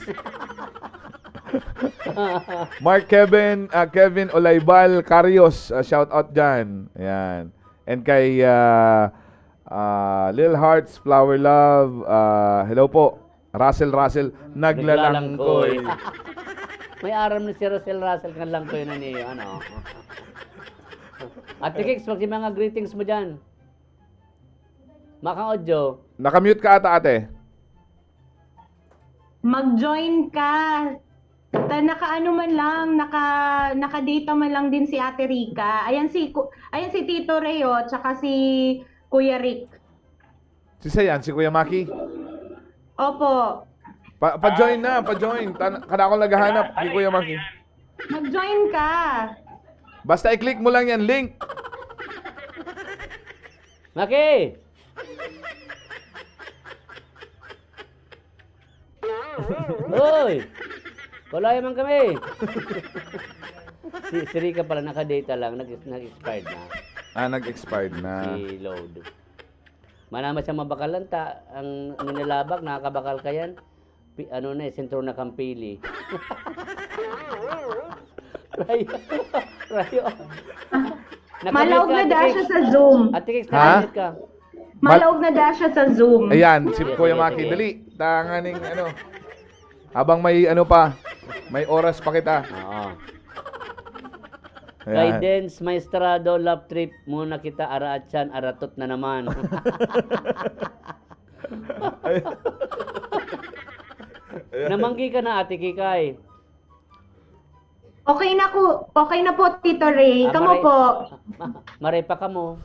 Mark Kevin, ah, Kevin Olaybal Carios, ah, shout out dyan. Yan. And kay, ah, ah, Lil Hearts, Flower Love, ah, hello po. Russell, Russell, naglalangkoy. Naglalangkoy. May aram ni si Russell, Russell kan langkoy na niyo, ano? Ate Kicks, mag-, mga greetings mo dyan. Makang audio. Nakamute ka ata, ate. Mag-join ka. Ta-, nakaano man lang, naka-, naka-data man lang din si Ate Rica. Ayan si Ku-, ayan si Tito Reo, tsaka si Kuya Rick. Si Sayan, si Kuya Maki? Opo. Pa, pa-join na, pa-join. Tan-, kada ako naghahanap ni Kuya Maki. Mag-join ka. Basta i-click mo lang yan, link. Maki! Hoy! Wala man kami. Si, si Rica pala, naka-data lang, nag-, nag-expired na. Ah, nag-expired na. Si load. Manama siya mabakalan ta, ang ninalabak, nakakabakal ka yan. Pi-, ano na eh, sentro na kang pili. Rayo. Rayo. Malaog na daw siya sa Zoom. Ate Kicks, Ha? nakamute ka. Mal- Malaog na daw siya sa Zoom. Ayan, si Sige, Kuya sige, Maki, sige. dali. Tanganing ano. Habang may ano pa, may oras pa kita. Oo. Ayan. Kay Dens Maestrado, love trip muna kita, araat siyan, aratot na naman. Ayan. Namanggi ka na, Ate Kikay. Okay na ko, okay na po, Tito Ray. Ah, Kamo maray-, po. ma-, maray pa kamo.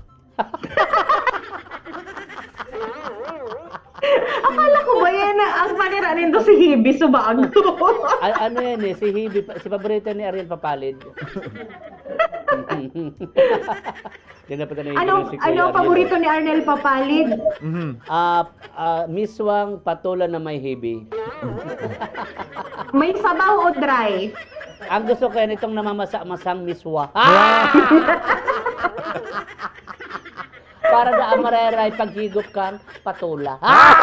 Akala ko ba yan na ang panira nindo si Hibi Subago? A-, ano yan eh, si Hibi pa, si paborito ni Ariel Papalid. Yan na pala na yung Anong, si Kuya anong Ariel. paborito ni Arnel Papalid? Mhm. Ah, ah, miswang patola na may hibi. May sabaw o dry? Ang gusto ko yan, itong namamasa-masang miswa. Ah! Para daan mareray paghigop kang patola. Ah!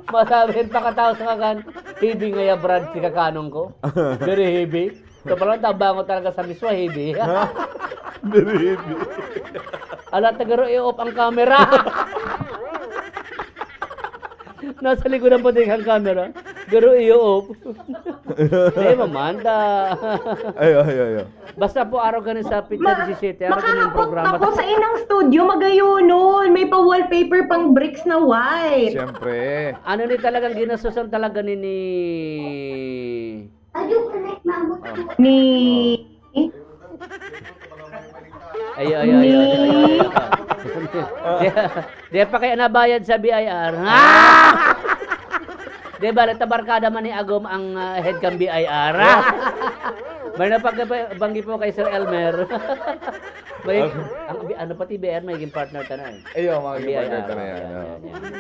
Masabi, pakataos nga kan, heavy ngaya, Brad, si kakanong ko. Very heavy. Ito pala, tabango talaga sa miswa, heavy. Very heavy. Ala, tagaro i-off ang camera. Nasa likod ang puting ang camera. Garo i-off. Di, mamanda. Ayo, ayo, ayo. Basta po, araw gani sa petsa Ma-, diecisiete, araw gani ang makarapot programa. Ako sa inang studio, magayunon. May pa-wallpaper pang bricks na white. Siyempre. Ano ni talagang ginastusan talaga ni, ni, Ni... Ayo, ayo, ayo, ayo, ayo, ayo. Di, di pa kaya nabayad sa B I R. Di ba, tabarkada man ni Agom ang, ah, head kan B I R. May napagkabanggi po kay Sir Elmer. May, ang, ano, pati B I R, magiging partner ka na eh. Ayo, magiging partner ka na yan, yan, oo. Yan, yan.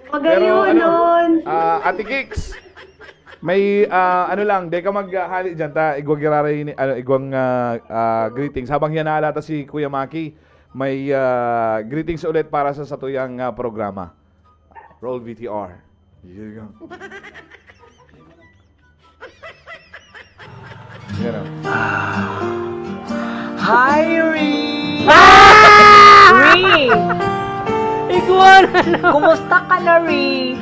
Magayon, ano, ah, Ate Kicks, may, ah, ano lang, di ka maghali dyan, ta, igwa giraray ni, ano, igwang, ah, ah, greetings. Habang hiyanala ta si Kuya Maki, may, ah, greetings ulit para sa satuyang, ah, programa. Roll V T R. Here you go. Yan, oh. Hi, Ri! Ah! Ri! Iguana na! Kumusta ka na, Ri?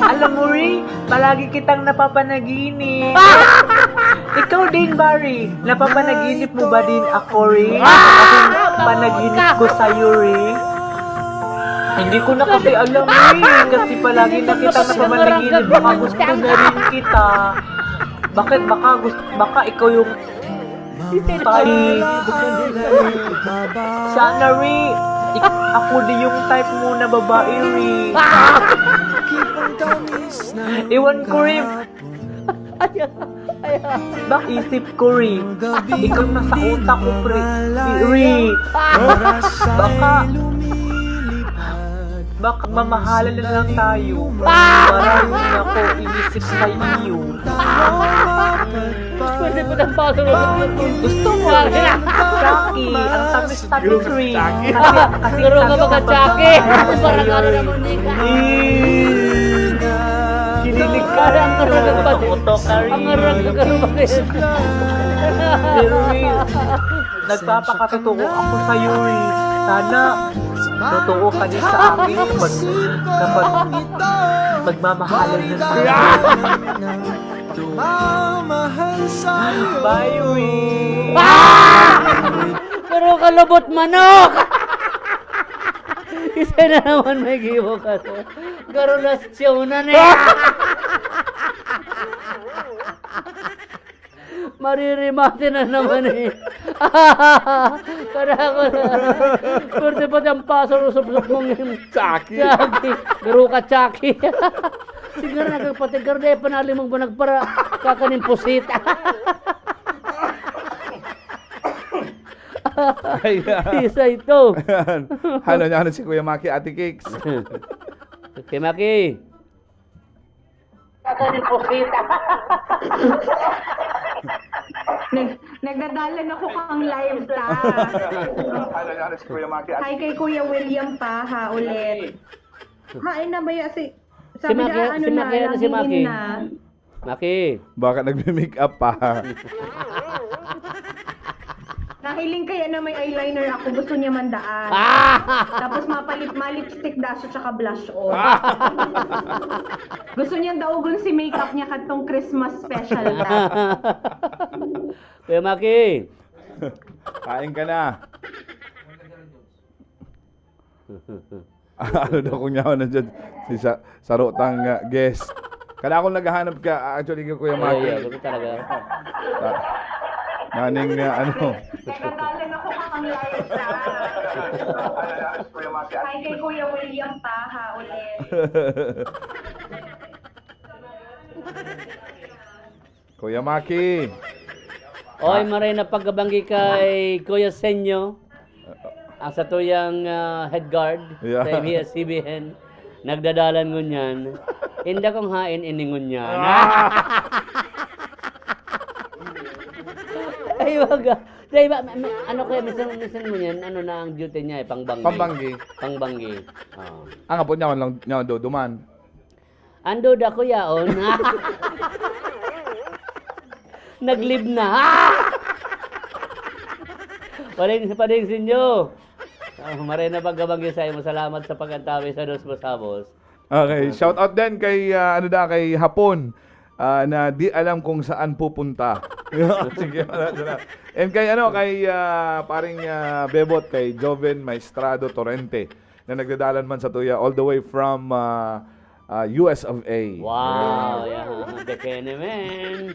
Alam mo, Ri, palagi kitang napapanaginip. Ikaw din ba, Ri? Napapanaginip mo ba din ako, Ri? Ah! Kasi panaginip ko sa'yo, Ri. Hindi ko na kasi alam, Ri. Kasi palagi na kitang napapanaginip. Baka gusto na rin kita. Bakit? Baka gusto, baka ikaw yung type. Sana, Ri, ik-, ako din yung type mo na babae, Ri. Ewan ko, Ri. Bak isip ko, Ri. Ikaw na sa utak ko, Pri-, Ri. Baka, baka mamahalan na lang tayo. Parang ako inisip sa iyo. Pwede po ng baso. Gusto mo, Chucky, ang tamis-tamis, Ri. Kasi, kasi Pero ka sabi mga ko, Chucky. Parang ano naman ni ka. Kinilig ka rin. Ang karagag pa din. Totoo ka rin. Ang karagag ka rin. Pero, Ri, nagpapakatotoo ako sa'yo, Ri. Sana, totoo ka din sa akin kapag, kapag magmamahalan na tayo. Bye, Ri. Ah! Pero kalubot manok! Isa na naman may gibo ka, sir. Garulas Siya una na yan. Maririmate na naman eh. Karako na. Pwerte pa dyan, pasok, usop-usop mong Chucky. Chucky. Garo ka, Chucky. Siguro nagpatigar na eh, panalimang ba nagpara, kakaning pusit. Ayan. Isa ito. Ayan. Halo niya, ano si Kuya Maki, Ate Cakes? Kuya Maki. Nag-, nagdadalan ako kang live ta. Hi kay Kuya William pa, ha, ulit. Hain na ba ya si, sabi Maki, na, ano si na, Maki, ano si Maki? Maki. Baka nagme-make up pa. Nahiling kaya na may eyeliner ako, gusto niya mandaan. Ah! Tapos mapalip-, malipstick daso tsaka blush on. Ah! Gusto niyang daugon si makeup niya kadtong Christmas special ta. Kuya Maki. Kain ka na. Ano daw kung yaon na dyan? Si sa, saro tang, ah, guest. Kada akong naghahanap ka, ah, actually, kay Kuya Maki. Ay, ay, talaga. Ah, naning, ah, ano. Nagdadalan ako kang live ta. Hi kay Kuya William pa, ha, ulit. Kuya Maki. Oy, maray na pagkabanggi kay Kuya Senyo, ang satuyang, ah, head guard sa A B S C B N. Nagdadalan ngunyan. Inda kung hain ini ngunyan. Ah! Ay, wag, ah. Di ba, ma-, ma-, ano kaya, minsan, minsan mo yan, ano na ang duty niya eh, pangbanggi. Pangbanggi. Pangbanggi. Oo. Ang apo niya, walang, niya, duduman. Ando da ko yaon. Nag-leave na. Paring, paring sinyo. Ah, maray na pagkabanggi sa imo. Salamat sa pag-antabi sa dos Busabos. Okay, shout out din kay, ah, ano da, kay Hapon, ah, na di alam kung saan pupunta. Sige, wala, wala. And kay, ano, kay, ah, paring, ah, Bebot, kay Joven Maestrado Torrente, na nagdadalan man sa tuya all the way from, ah, ah, U S of A. Wow, yeah. Bekene, man.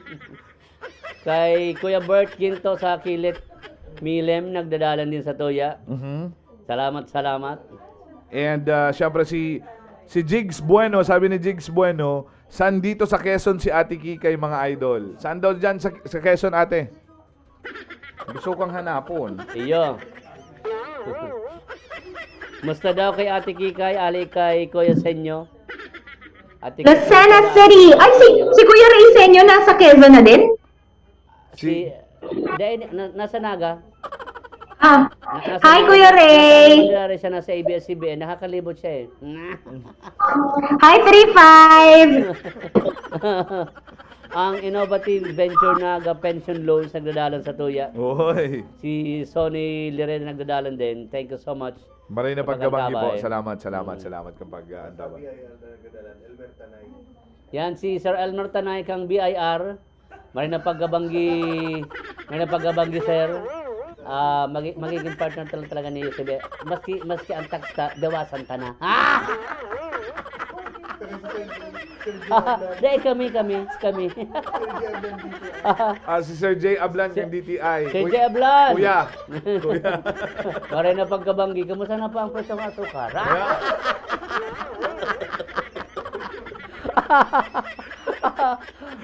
Kay Kuya Bert Ginto sa Kilit Milem, nagdadalan din sa Tuya. Mhm. Salamat, salamat. And uh, syempre si si Jigs Bueno, sabi ni Jigs Bueno, "Saan dito sa Quezon si Ate Kikay, mga idol?" Saan daw dyan sa, sa Quezon, ate? Gusto kong hanapon. Iyo. Musta daw kay Ate Kikay, ali kay Kuya Senyo? Ate Kikay, Lucena City. Ay, si, si Kuya Ray Senyo nasa Quezon na din? Si, dahil, na, nasa Naga? Ah, Na- nasa hi, Naga. Kuya Ray. Nasa Naga siya, nasa A B S C B N. Nakakalibot siya eh. Hi, three five. Ang innovative venture na ga pension loans nagdadalan sa Tuya. Oy. Si Sonny Lirena nagdadalan din. Thank you so much. Maray na Kapag pagkabanggi po. antabay. Salamat, salamat Mm. kapag uh, antabay. Yan si Sir Elmer Tanay kang B I R. Maray na pagkabanggi, maray na pagkabanggi, sir. Ah, magi- magiging partner talaga, talaga ni U S B. Maski, maski ang tax ta, dawasan ta na. Ah! Dahil kami, kami, kami. Ah, si Sir J Ablan Si- ng D T I. Sir Kuy- J Ablan! Kuya. Kuya. Maray na pagkabanggi, kamusta na po ang presyo ng asukar? Ah!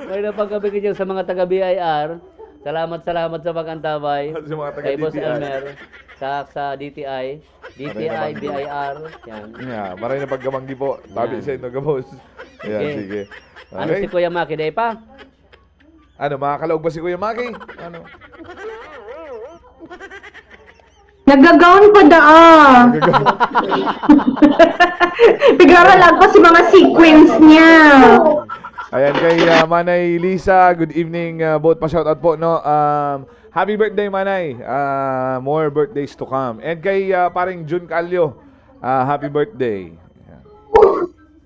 Maray na pagkabanggi dyan sa mga taga B I R. Salamat, salamat sa pag-antabay. Sa mga taga Kay Boss D T I. Elmer, sa, sa D T I. D T I, Maray na B I R. Yan. Yeah, maray na pagkabanggi po. Tabi Yan. sa inyo, gabos. Yan, Sige. Sige. Ano Okay. si Kuya Maki? Day pa? Ano, makakalaog ba si Kuya Maki? Ano? Nagagaon pa daa. Pigara lang ko si mga sequence niya. Ayan, kay ah, Manay Lisa, good evening. Uh, both pa shoutout po, no? Um, happy birthday, Manay. Ah, more birthdays to come. And kay ah, paring Jun Calio, ah, happy birthday. Ayan.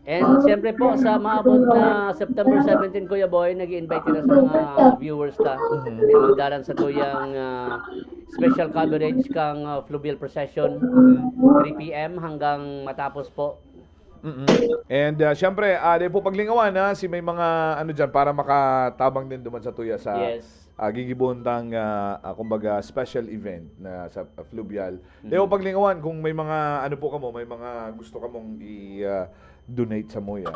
And siyempre po, sa maabot na September seventeen, Kuya Boy, nag-i-invite kita sa mga viewers ta. Magdalan sa tuyang ah, special coverage kang ah, Fluvial Procession, three p.m. hanggang matapos po. Mm-mm. And uh, syempre, uh, di po paglingawan ha, si may mga ano dyan para makatabang din duman sa tuya sa Yes. uh, gigibuhon tang uh, uh, kumbaga special event na sa uh, Fluvial. Di po paglingawan kung may mga ano po kamo, may mga gusto kamong i uh, donate sa muya.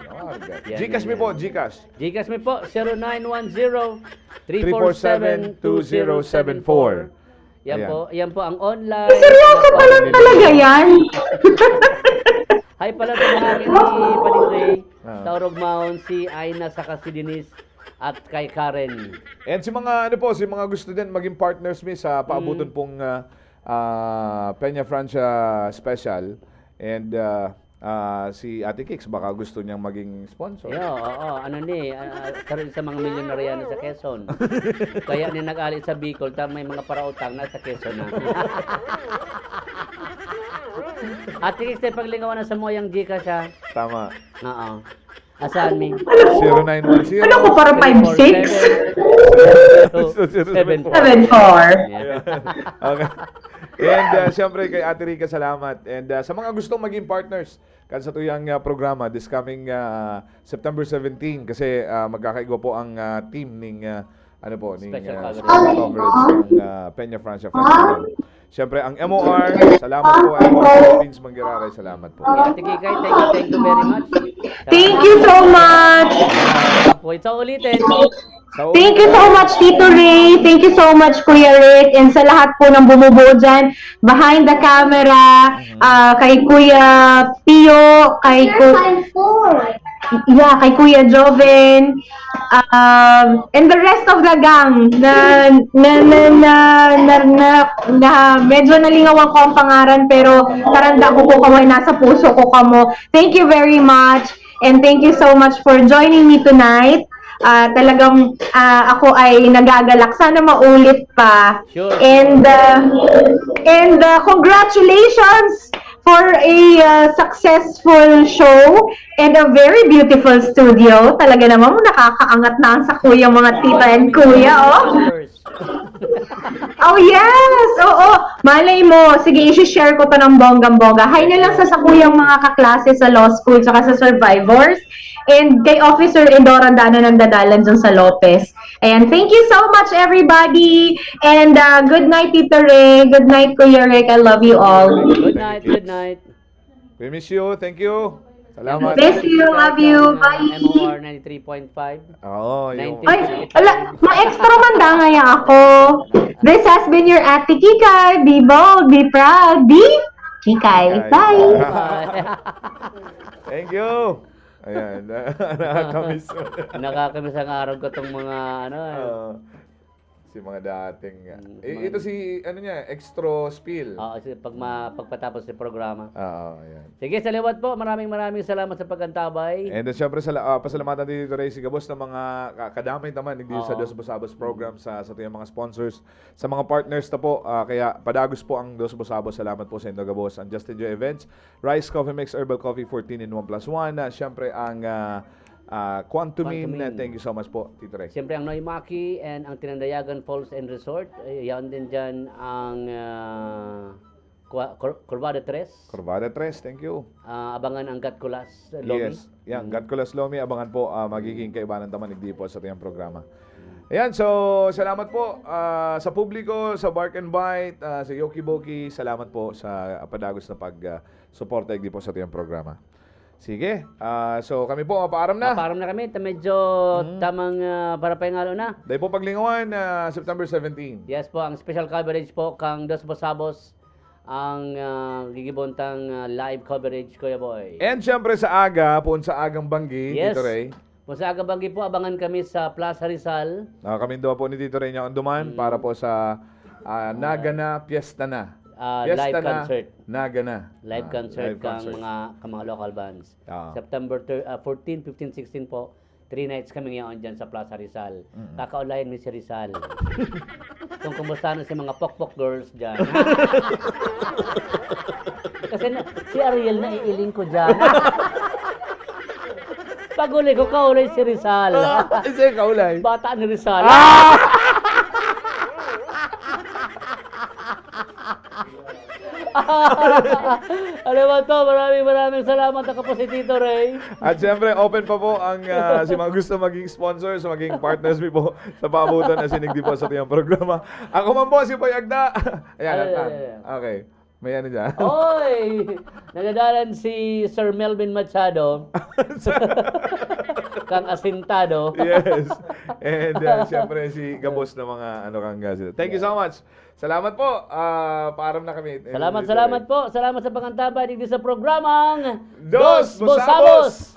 Ah, Yan, Gcash yan, mi po, yan. Gcash. Gcash mi po, zero nine one zero, three four seven, two zero seven four. Yan Ayan. po, yan po ang online. Seryoso pa lang talaga yan. Hi pala sa mga akin ni Paling Ray, Ah. Taurog Maon, si Aina saka si Denise at kay Karen. And si mga ano po, si mga gusto din maging partners mi sa paabuton pong ah, ah, Peña Francia special. And ah, ah, si Ate Kicks baka gusto niyang maging sponsor. Yo, oo, ano ni, ah, karon sa mga milyonarya na sa Quezon. Kaya ni nag-ali sa Bicol, ta may mga parautang na sa Quezon na. Ate Kicks, tayo paglingawan na sa moyang Gcash ha. Tama. Oo. Asan mi? Zero nine one zero. Ano ko, parang five six? Seven four. Seven four. Yeah. Okay. And uh, siyempre kay Ate Rica, salamat. And uh, sa mga gustong maging partners kan sa tuyang uh, programa this coming uh, September seventeen, kasi uh, magkakaigwa po ang uh, team ning uh, ano po, ning Special uh, coverage. Special coverage ng uh, Peña Francia Festival. Siyempre, ang M O R, salamat po, M O R Philippines Manggiraray, salamat po. Ate Kikay, thank you, thank you very much. Thank you so much. Po, ito ulitin. So, Thank you so much, Tito Ray. Thank you so much, Kuya Rick. And sa lahat po ng bumubuo dyan, behind the camera, ah, kay Kuya Pio, kay Ku- yeah, kay Kuya Joven, um, and the rest of the gang na, na, na, na, na, na, na medyo nalingawan ko ang pangaran, pero taranda ko po kamo, nasa puso ko kamo. Thank you very much. And thank you so much for joining me tonight. Ah, talagang ah, ako ay nagagalak. Sana maulit pa. Sure. And uh, and uh, congratulations for a uh, successful show and a very beautiful studio. Talaga namang nakakaangat na ang sa kuya, mga tita and kuya, oh. Oh, yes! Oo! Malay mo, sige, isi-share ko to ng bonggang-bongga. Hi na lang sa sakuyang mga kaklase sa law school, tsaka sa survivors. And kay Officer Endora Dana nagdadalan dyan sa Lopez. Ayan, thank you so much, everybody! And uh, good night, Tito Ray. Good night, Kuya Rick. I love you all. Good night, good night. We miss you. Thank you. Salamat. Miss you. Love you. Bye. M O R ninety-three point five. Oo, yung... Ay, ala, ma-extra man da ngaya ako. This has been your Ate Kikay. Be bold, be proud, be Kikay. Bye. Thank you. Ayan. Nakakamiss mo. Nakakamiss ang araw ko itong mga ano eh. Oo. Si mga dating nga. Mm, Eh, mga- ito si, ano niya, extra spiel. Oo, kasi pag ma- pagpatapos ng programa. Oo, ayan. Sige, sa liwat po, maraming maraming salamat sa pag-antabay. And then, syempre, sa, ah, pasalamatan din dito, Ray, si Gabos ng mga ka- kadamay naman, hindi sa Oo. Dos Busabos program sa, sa ating mga sponsors, sa mga partners na po. Ah, kaya, padagos po ang Dos Busabos. Salamat po sa inyo, Gabos. Ang Justin Joy Events, Rice Coffee Mix, Herbal Coffee, fourteen in one plus one. Ah, syempre, ang ah, ah, Quantumin. Quantumin. Thank you so much po, Tito Ray. Siyempre, ang Noimaki and ang Tinandayagan Falls and Resort. Eh, yaon din dyan ang ah, Cua- Cor- Corvada tres. Corvada tres, thank you. Ah, abangan ang Gatkulas Lomi. Yes. Yan, Gatkulas Lomi, abangan po, ah, magiging kaibanan taman, hindi po sa tiyang programa. Ayan, so, salamat po ah, sa publiko, sa Bark and Bite, ah, sa Yoki Boki, salamat po sa padagos na pag-suporta, hindi po sa tiyang programa. Sige, ah, so kami po, mapaaram na. Mapaaram na kami, ta medyo Mm. tamang ah, para pahingalo na. Dahil po paglingawan, ah, September seventeen. Yes po, ang special coverage po kang Dos Busabos ang ah, gigibontang ah, live coverage, Kuya Boy. And syempre sa aga, poon sa agang banggi, Yes. Tito Ray. Kung sa aga banggi po, abangan kami sa Plaza Rizal. Nakakamindo po ni Tito Ray niya Onduman Mm. para po sa ah, Naga na, Piyesta na. Ah, Piyesta live na, concert. Naga na. Live Ah, concert live kang concert. mga, kang mga local bands. Ah. September thir- ah, fourteen, fifteen, sixteen po. Three nights kami ngayon dyan sa Plaza Rizal. Mm-mm. Kakaulayan mi si Rizal. Kung kumusta na si mga pokpok girls dyan. Kasi na, si Ariel na iiling ko dyan. Pag-uli ko, kaulay si Rizal. Ah, isa yung kaulay. Bata ni Rizal. Ah! Alam mo to, maraming maraming salamat. Ako po si Tito Ray. At syempre, open pa po ang ah, si mga gusto maging sponsors, maging partners mi po sa paabutan na sinigdi po sa tiyang programa. Ako man po si Boy Agda. Ayan, Ay, at, ay, ah, ay, ay. Okay. May ano dyan? Oy! Nagadalan si Sir Melvin Machado. Kang asintado. Yes. And uh, syempre si Gabos na mga ano kang uh, sila. Thank you so much. Salamat po. Ah, paaram na kami. Salamat, salamat po. Salamat sa pag-antabay digdi sa programang Dos Busabos!